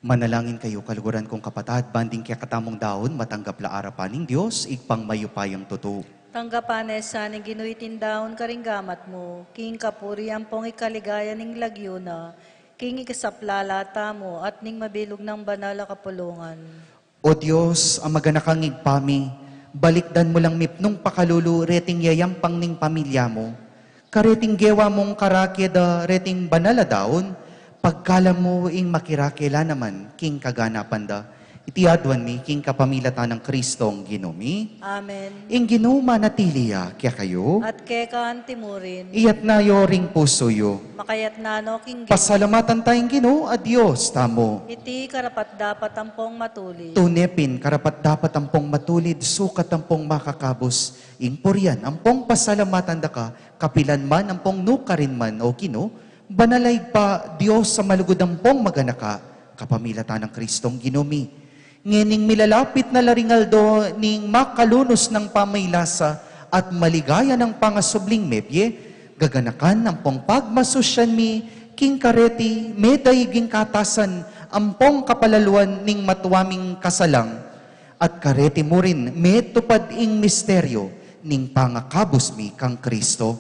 Manalangin kayu, kaluguran kung kapatad, ban ding kekatamung daun matanggap la arapan ning Dios, Ibpang mayupayang tutu. Tanggapan na sa ning Ginu iting daun karing gamat mu, king kapurian ampong ikaligaya ning lagyu na, king ikasaplala tamu at ning mabilug nang banal a kapulungan. O Dios, a maganakang Ibpa mi, balikdan mu lang mipnung pakalulu reting yayampang ning pamilya mu. Kareting gewa mung karake da reting banal a daun, pagkalam mu ing makirake la naman king kaganapan da. Iti aduan mi king kapamilatan nang Kristong Ginu mi. Amen. Ing Ginu manatili ya kekayu. At keka antimurin. Iyatna yu ring pusu yu. Makayatna no king Ginu. Pasalamatan taya ing Ginu a Dios tamu. Iti karapat-dapat ampong matulid. Tune pin karapat-dapat ampong matulid, sukat ampong makakabus ing purian ampong pasalamatan da ka, kapilan man ampong nukarin man, O Ginu, banal a Ibpa, Dios a malugud ampong maganaka, kapamilatan nang Kristong Ginu mi. Ngening milalapit na la ring aldo ning makalunus nang pamaylasa at maligaya nang pangasubling mebie, gaganakan ampong pagmasusyan mi King kareti, medaig ing katasan ampong kapalaluan ning matua ming kasalang, at kareti mu rin metupad ing misteryo ning pangakabus mi kang Kristo.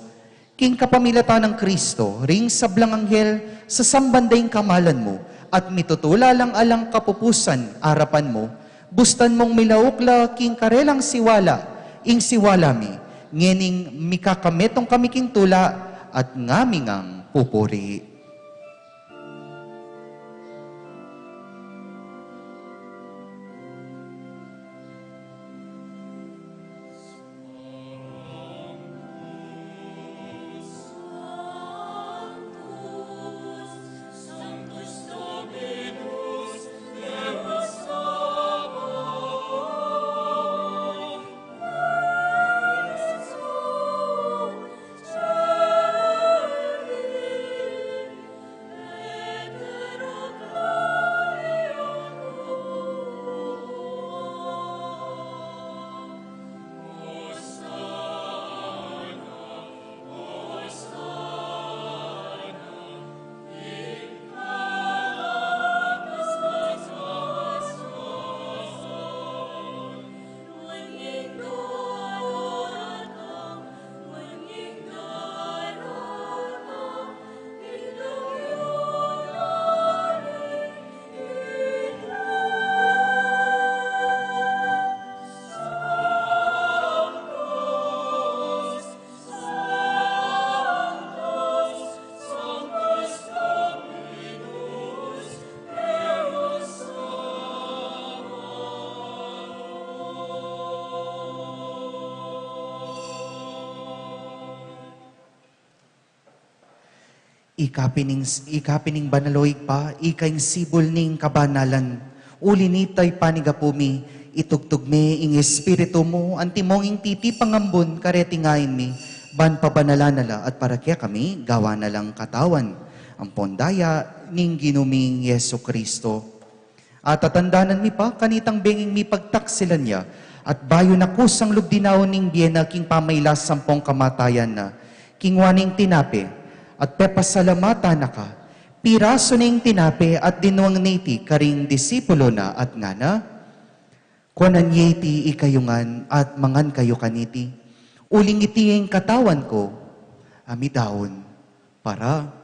King kapamilatan nang Kristo, ring sablang anghel, sasamban da ing kamalan mu, at mitutula lang alang kapupusan arapan mu, bustan mung milauk la king karelang siwala, ing siwala mi, ngening mikakametung kami king tula, at ngami ngang pupuri. Ika pin ing, ika pin ing banal, o Ibpa, ika ing sibul ning kabanalan. Uli nita, Ibpa, ning gapu mi, itugtug me ing Espiritu mu, antimong ing titipang ambun, kareti ngeni mi, ban pabanalan na la at para kekami, gawan na lang katawan ampon daya ning Ginu ming Jesucristo. At tatandanan mi pa, kanitang benging mipagtaksilan ya, at bayu na kusang lub dinaun ning bie na king pamailas ampong kamatayan na, kinua ne ing tinape, at pepasalamatan na ka, pirasu ne ing tinape, at dinwang ne iti karing disipulu na, at ngana, kuanan ye iti ikayu ngan, at mangan kayu kaniti, uling iti ing katawan ku, a midaun para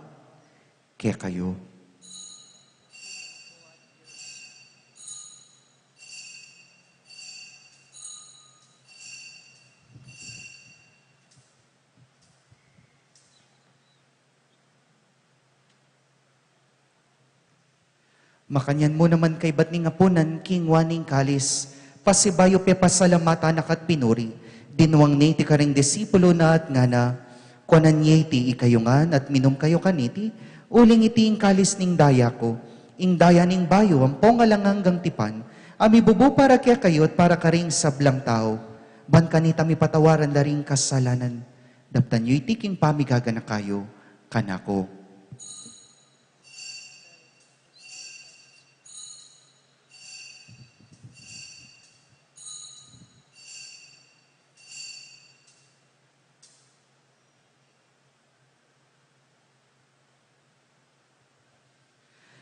kekayu. Makanyan mu naman kaybat ning apunan, kinua ne ing kalis, pasibayu pepasalamatan na ka at pinuri, dinwang ne iti karing disipulu na at ngana, kuanan ye iti ikayu ngan at minum kayu kaniti, uling iti ing kalis ning daya ku, ing daya ning bayu ampong alang anggang tipan, a mibubu para kekayu at para karing sablang tau, ban kanita mipatawaran la ring kasalanan. Daptan yu iti king pamigaganaka yu kanaku.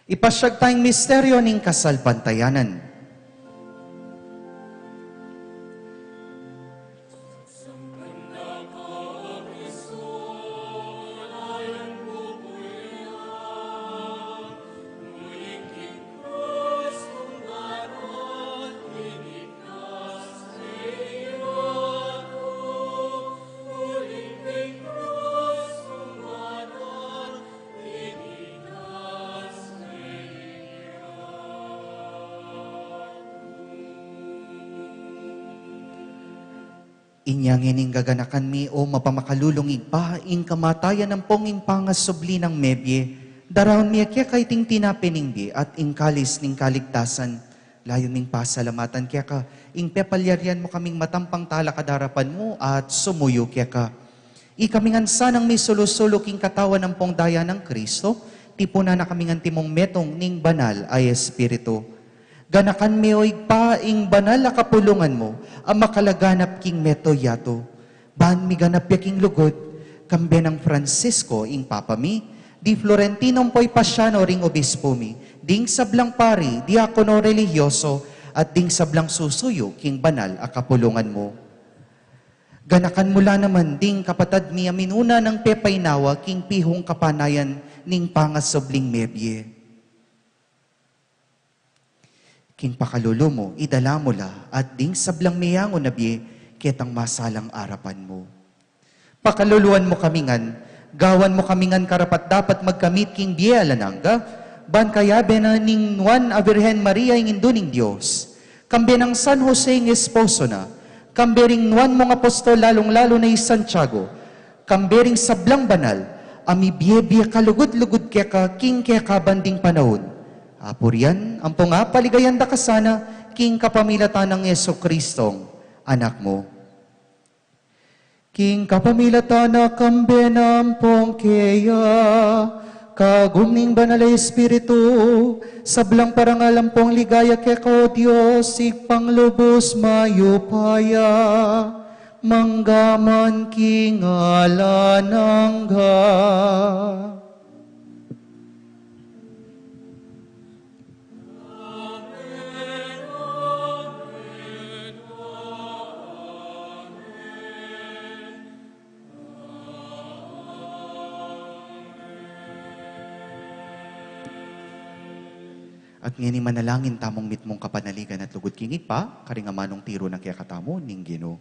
Ipasiag taya ing misteryo ning kasalpantayanan. Inya ngening gaganakan mi, o mapamakalulung Ibpa, ing kamatayan ampong ing pangasubli nang mebie, daraun mi keka iting tinape ning bie at ing kalis ning kaligtasan. Layun ming pasalamatan keka ing pepalyarian mu kaming matampang talakad king arapan mu at sumuyu keka. Ikami ngan sanang misulu-sulu king katawan ampong daya nang Kristo, tipunan na kaming antimong metung ning Banal a Espiritu. Ganakan me, o Ibpa, ing banal a kapulungan mu a makalaganap king mabilug a yatu, ban miganap ya king lugud, kambe nang Francisco ing Papa mi, di Florentino Ampoy Pasiano ring obispu mi, ding sablang pari, diakono, relihiyoso, at ding sablang susuyu king banal a kapulungan mu. Ganakan mu la naman ding kapatad mi a minuna nang pepainawa king pihung kapanayan ning pangasubling mebie. King pakalulu mu, idala mu la, at ding sablang meyangu na bie, ketang masalang arapan mu. Pakaluluan mu kami ngan, gawan mu kami ngan karapat-dapat magkamit king bie alang angga, ban kayabe na ning nuan a Virgen Maria ing Indu ning Dios, kambe nang San Jose ing esposo na, kambe ring nuan mung apostol, lalung-lalu na i Santiago, kambe ring sablang banal, a mibie-bie kalugud-lugud keka king kekaban ding panaun. Apurian, ampong apaligayan da ka sana, king kapamilatan nang Jesucristong Anak mu. King kapamilatan na, kambe na, ampong keya, kagum ning Banal a Espiritu, sablang parangal ampong ligaya keka, o Dios, Ibpang lubus mayupaya, mangga man king alang angga. At ngeni manalangin tamung mitmung kapanaligan at lugud king Ibpa, karing amanung tiru na kekatamu ning Ginu.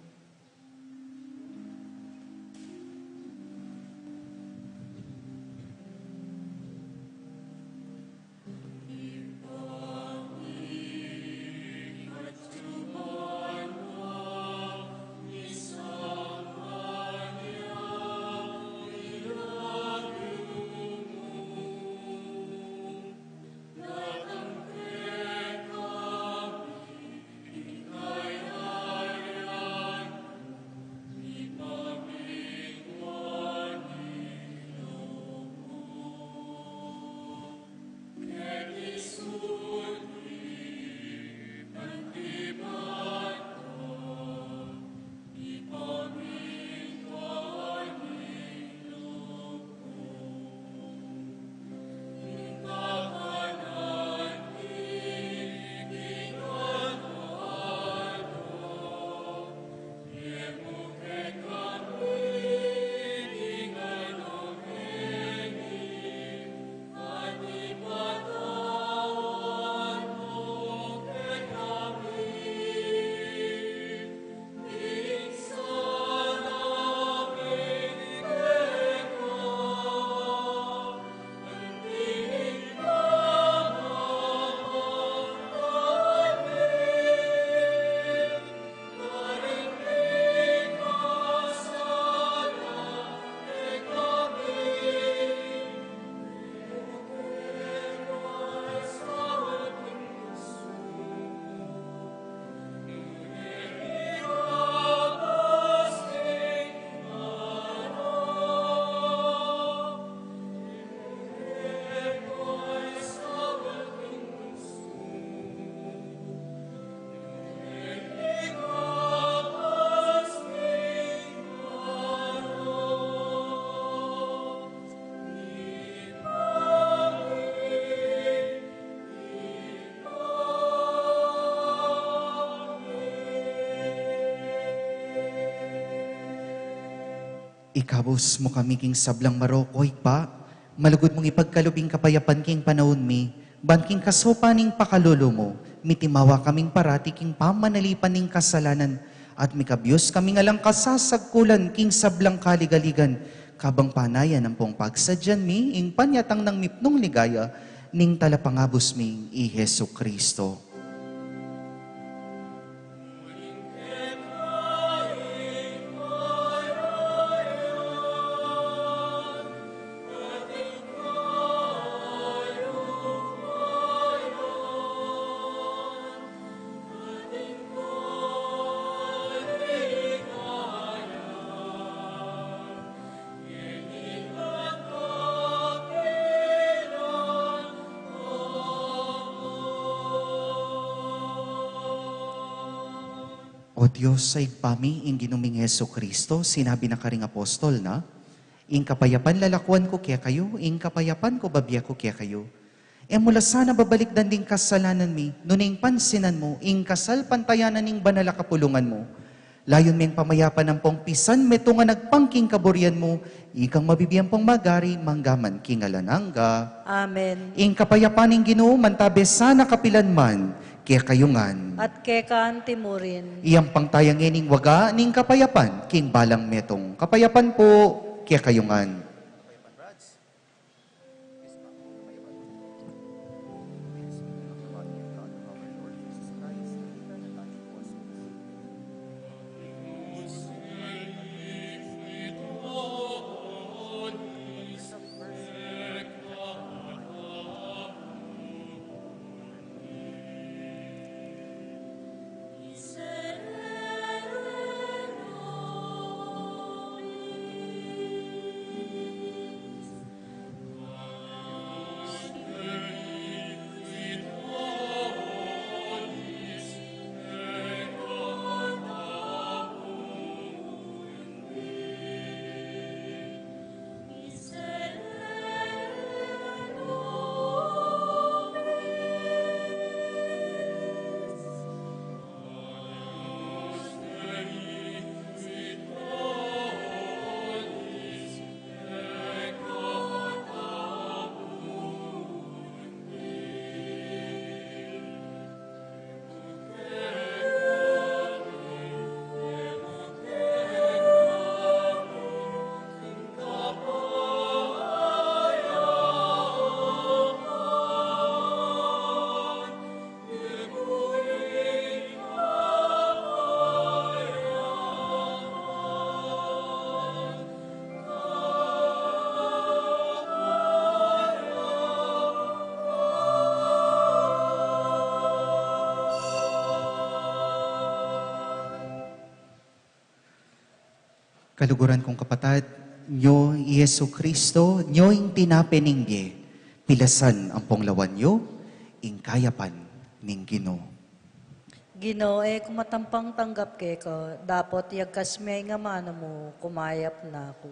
Ikabus mu kami king sablang marok, o Ibpa, malugud mung ipagkalub ing kapayapan king panaun mi, ban king kasaupan ning pakalulu mu, mitimawa kaming parati king pamanalipan ning kasalanan, at mikabus kaming alang kasasagkulan king sablang kaligaligan, kabang panayan ampong pagsadyan mi ing panyatang nang mipnung ligaya ning Talapangabus ming i Jesucristo. O Dios a Ibpa mi, ing Ginu ming Jesucristo, sinabi na karing apostol na, Ing kapayapan lalakuan ku kekayu, ing kapayapan ku babie ku kekayu. E mu la sana babalikdan ding kasalanan mi, nune ing pansinan mu ing kasalpantayanan ning banal a kapulungan mu. Layun meng pamayapan ampong pisan metung a nagpang king kaburian mu, ikang mabibie ampong magari mangga man king alang angga. Amen. Ing kapayapan ning Ginu mantabe sana kapilan man kekayu ngan. At keka anti mu rin. Iyampang taya ngening waga ning kapayapan king balang metung. Kapayapan pu kekayu ngan. Kaluguran kung kapatad, nyo i Jesu Cristo, nyo ing tinape ning bie, pilasan ampong lawan nyo ing kayapan ning Ginu. Ginu, e ku matampang tanggap keka, dapot yagkas me ing amanu mu, kumayap na ku.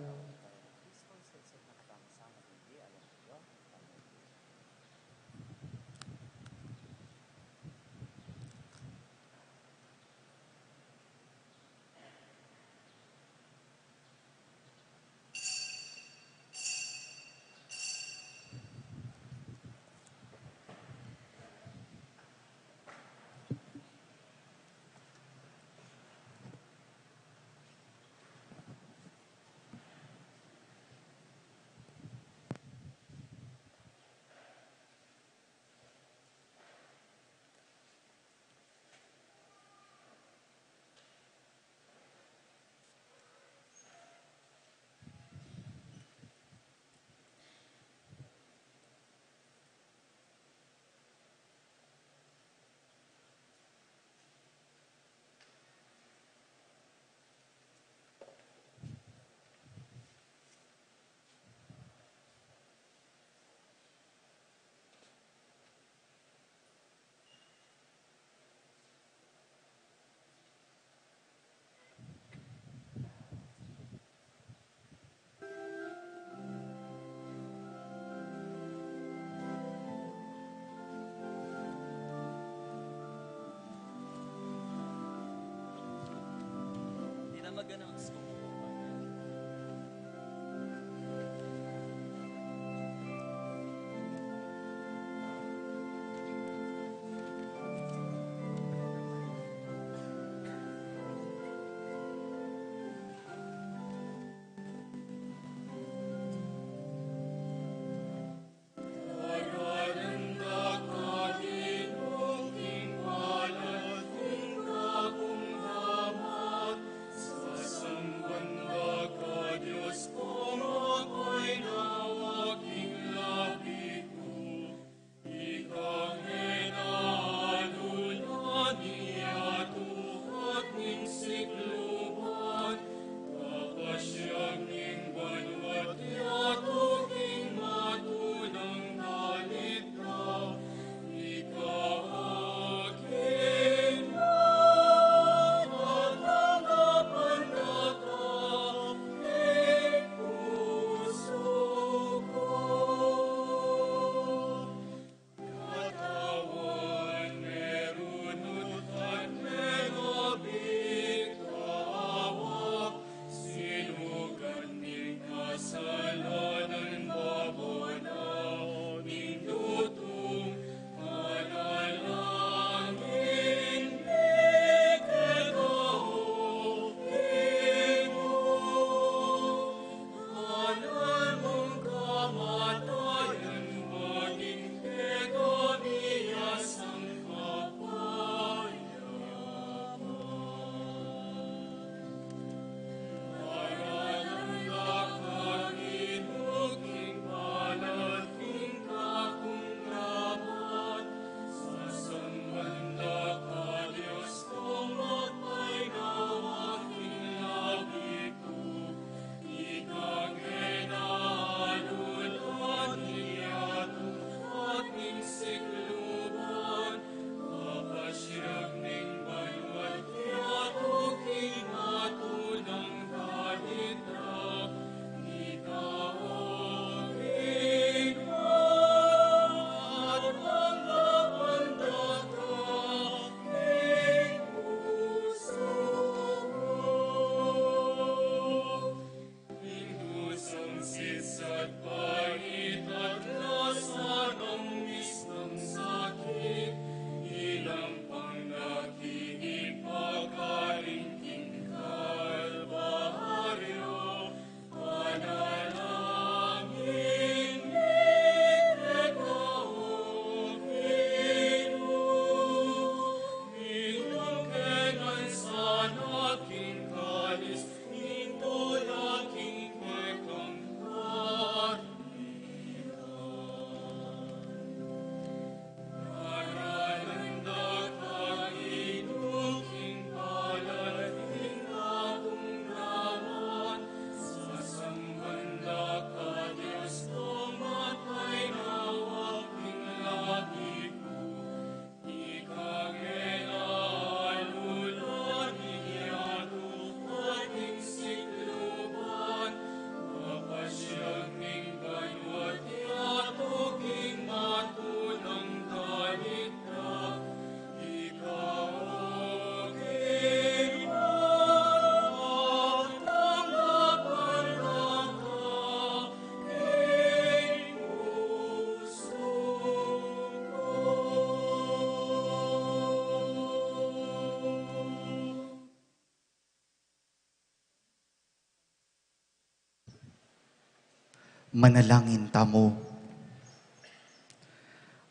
Manalangin tamu.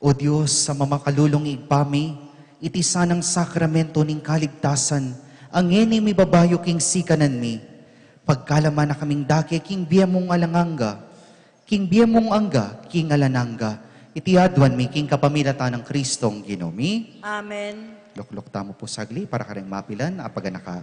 O Dios, a mamakalulung Ibpa mi, iti sanang sakramento ning kaligtasan, a ngeni mibabayu king sikanan mi, pagkalamanan na kaming dake king bie mung alang angga, king bie mung angga, king alang angga, iti aduan mi king kapamilatan nang Kristong Ginu mi. Amen. Lukluk tamu pu sagli para kareng mapilan a paganaka.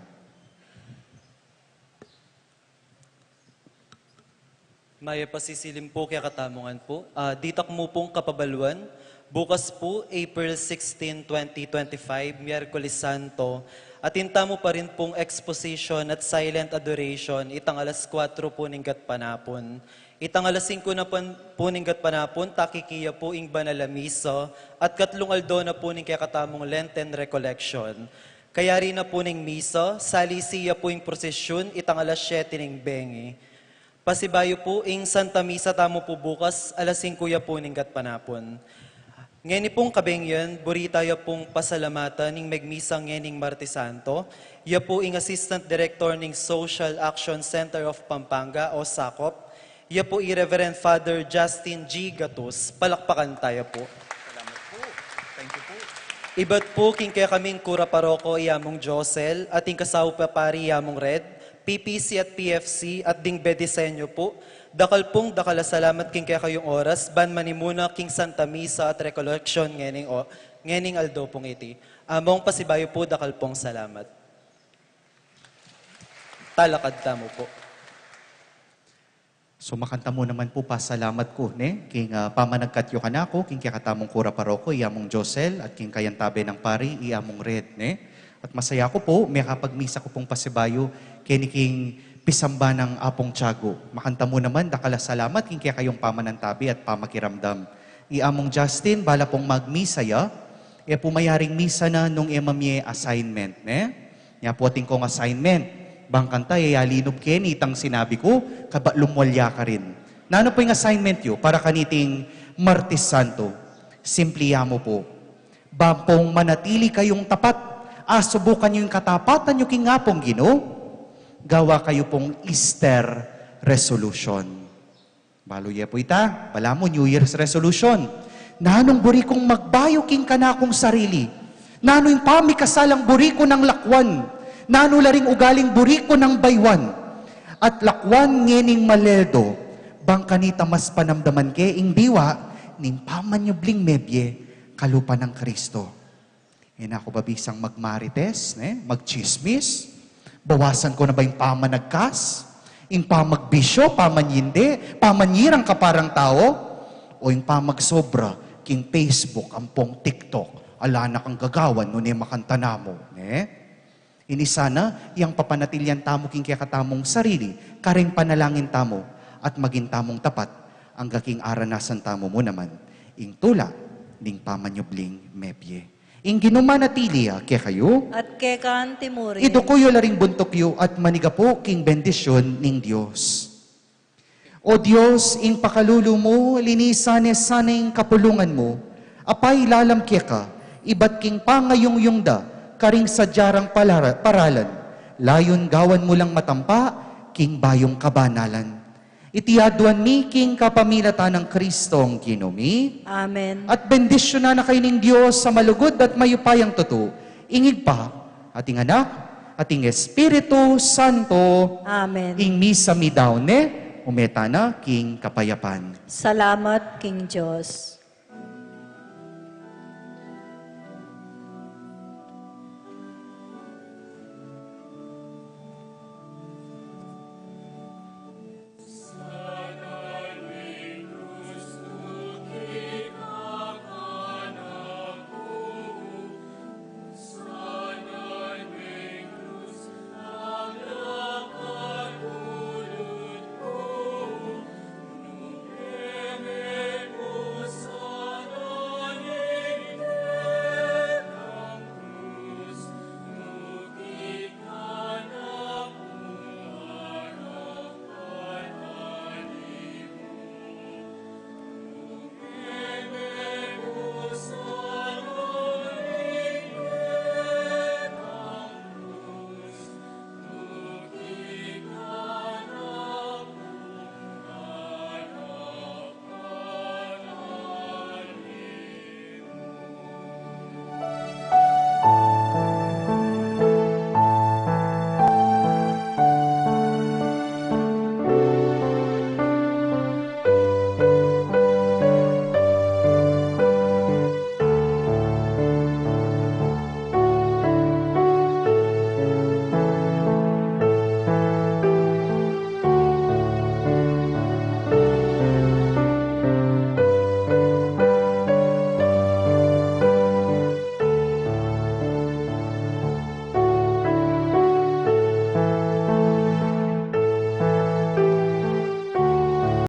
Mayap a sisilim pu kekatamu ngan pu. Ah, ditak mu pung kapabaluan, bukas pu, April sixteen, twenty twenty-five, Miyerkules Santo, atin tamu pa rin pung exposition at silent adoration, itang alas kuwatro pu ning gatpanapun. Itang alas singko na pun-, pu ning gatpanapun, takikiya pu ing banal a misa, at katlung aldo na pu ning kekatamung Lenten Recollection. Kayari na pu ning misa, salisi ya pu ing prosesyun, itang alas siyete ning bengi. Pasibayu pu, ing Santa Misa tamu pu bukas, alas singko ya pu ning gatpanapun. Ngeni pung kabengian, buri taya pung pasalamatan ning megmisa ngening Martes Santo, ya pu ing Assistant Director ning Social Action Center of Pampanga o SACOP, ya pu i Reverend Father Justin G Gatus. Palakpakan taya pu. Salamat pu. Thank you pu. Ibat pu king kekaming kura paroko i Among Josel, at ing kasaup a pari i Among Red, P P C at P F C, at ding bedisenyo pu, dakal pung dakal a salamat king kekayung oras, ban manimuna king Santa Misa at Recollection ngening o-, ngening aldo pung iti. Among, pasibayu pu, dakal pung salamat. Talakad tamu pu. So, makantamu naman pu pasalamat ku, ne? King, ah, pamanagkat yu kanaku, king kekatamung kura paroko, i Among Josel, at king kayantabe nang pari, i Among Red, ne? At masaya ku pu, mekapagmisa ku pung pasibayu, keni king pisamban nang Apung Tiago. Makantamu naman, dakal a salamat, king kekayung pamanantabi at pamakiramdam. I Among Justin, bala pung magmisa ya, e pu mayaring misa na nung e mamie assignment, ne? Nya pu atin kung assignment. Bang kanita, e ya linub keni itang sinabi ku, kabat lumwal ya karin. Nanu pu ing assignment yu para kaniting Martes Santo? Simple ya mu pu. Bang pung manatili kayung tapat, asubukan yu ing katapatan yu king Apung Ginu, gawa kayu pung Easter resolution. Balu ye pu ita, balamu New Year's resolution. Nanung buri kung magbayu king kanakung sarili? Nanu ing pamikasalang buri ku nang lakwan? Nanu la ring ugaling buri ku nang baywan? At lakwan ngening maleldo, bang kanita mas panamdaman ke ing diwa ning pamanyubling mebie kalupa nang Kristo. E na ku ba bisang magmarites, ne? Magtsismis? Bawasan ku na ba ing pamanagkas? Ing pamagbisyo, pamanyinde, pamanyirang kaparang tau? O ing pamagsobra king Facebook ampong TikTok? Ala na kang gagawan nune makanta na mu, ne? Ini sana ing papanatilian tamu king kekatamung sarili, kareng panalangin tamu, at maging tamung tapat, angga king aranasan tamu mu naman ing tula ning pamanyubling mebie. Ing Ginu manatili ya kekayu. At keka anti mu rin. Iduku yu la ring buntuk yu at manigapu king bendisyun ning Dios. O Dios, ing pakalulu mu, linisan ne sana ing kapulungan mu, apailalam keka, ibat king pangayungyung da karing sadya rang palara-, paralan, layun gawan mu lang matampa king bayung kabanalan. Iti aduan mi king kapamilatan nang Kristong Ginu mi. Amen. At bendisyunan na kayu ning Dios a malugud at mayupayang tutu, ing Ibpa, at ing Anak, at ing Espiritu Santo. Amen. Ing misa mi daun ne, ume tana king kapayapan. Salamat king Dios.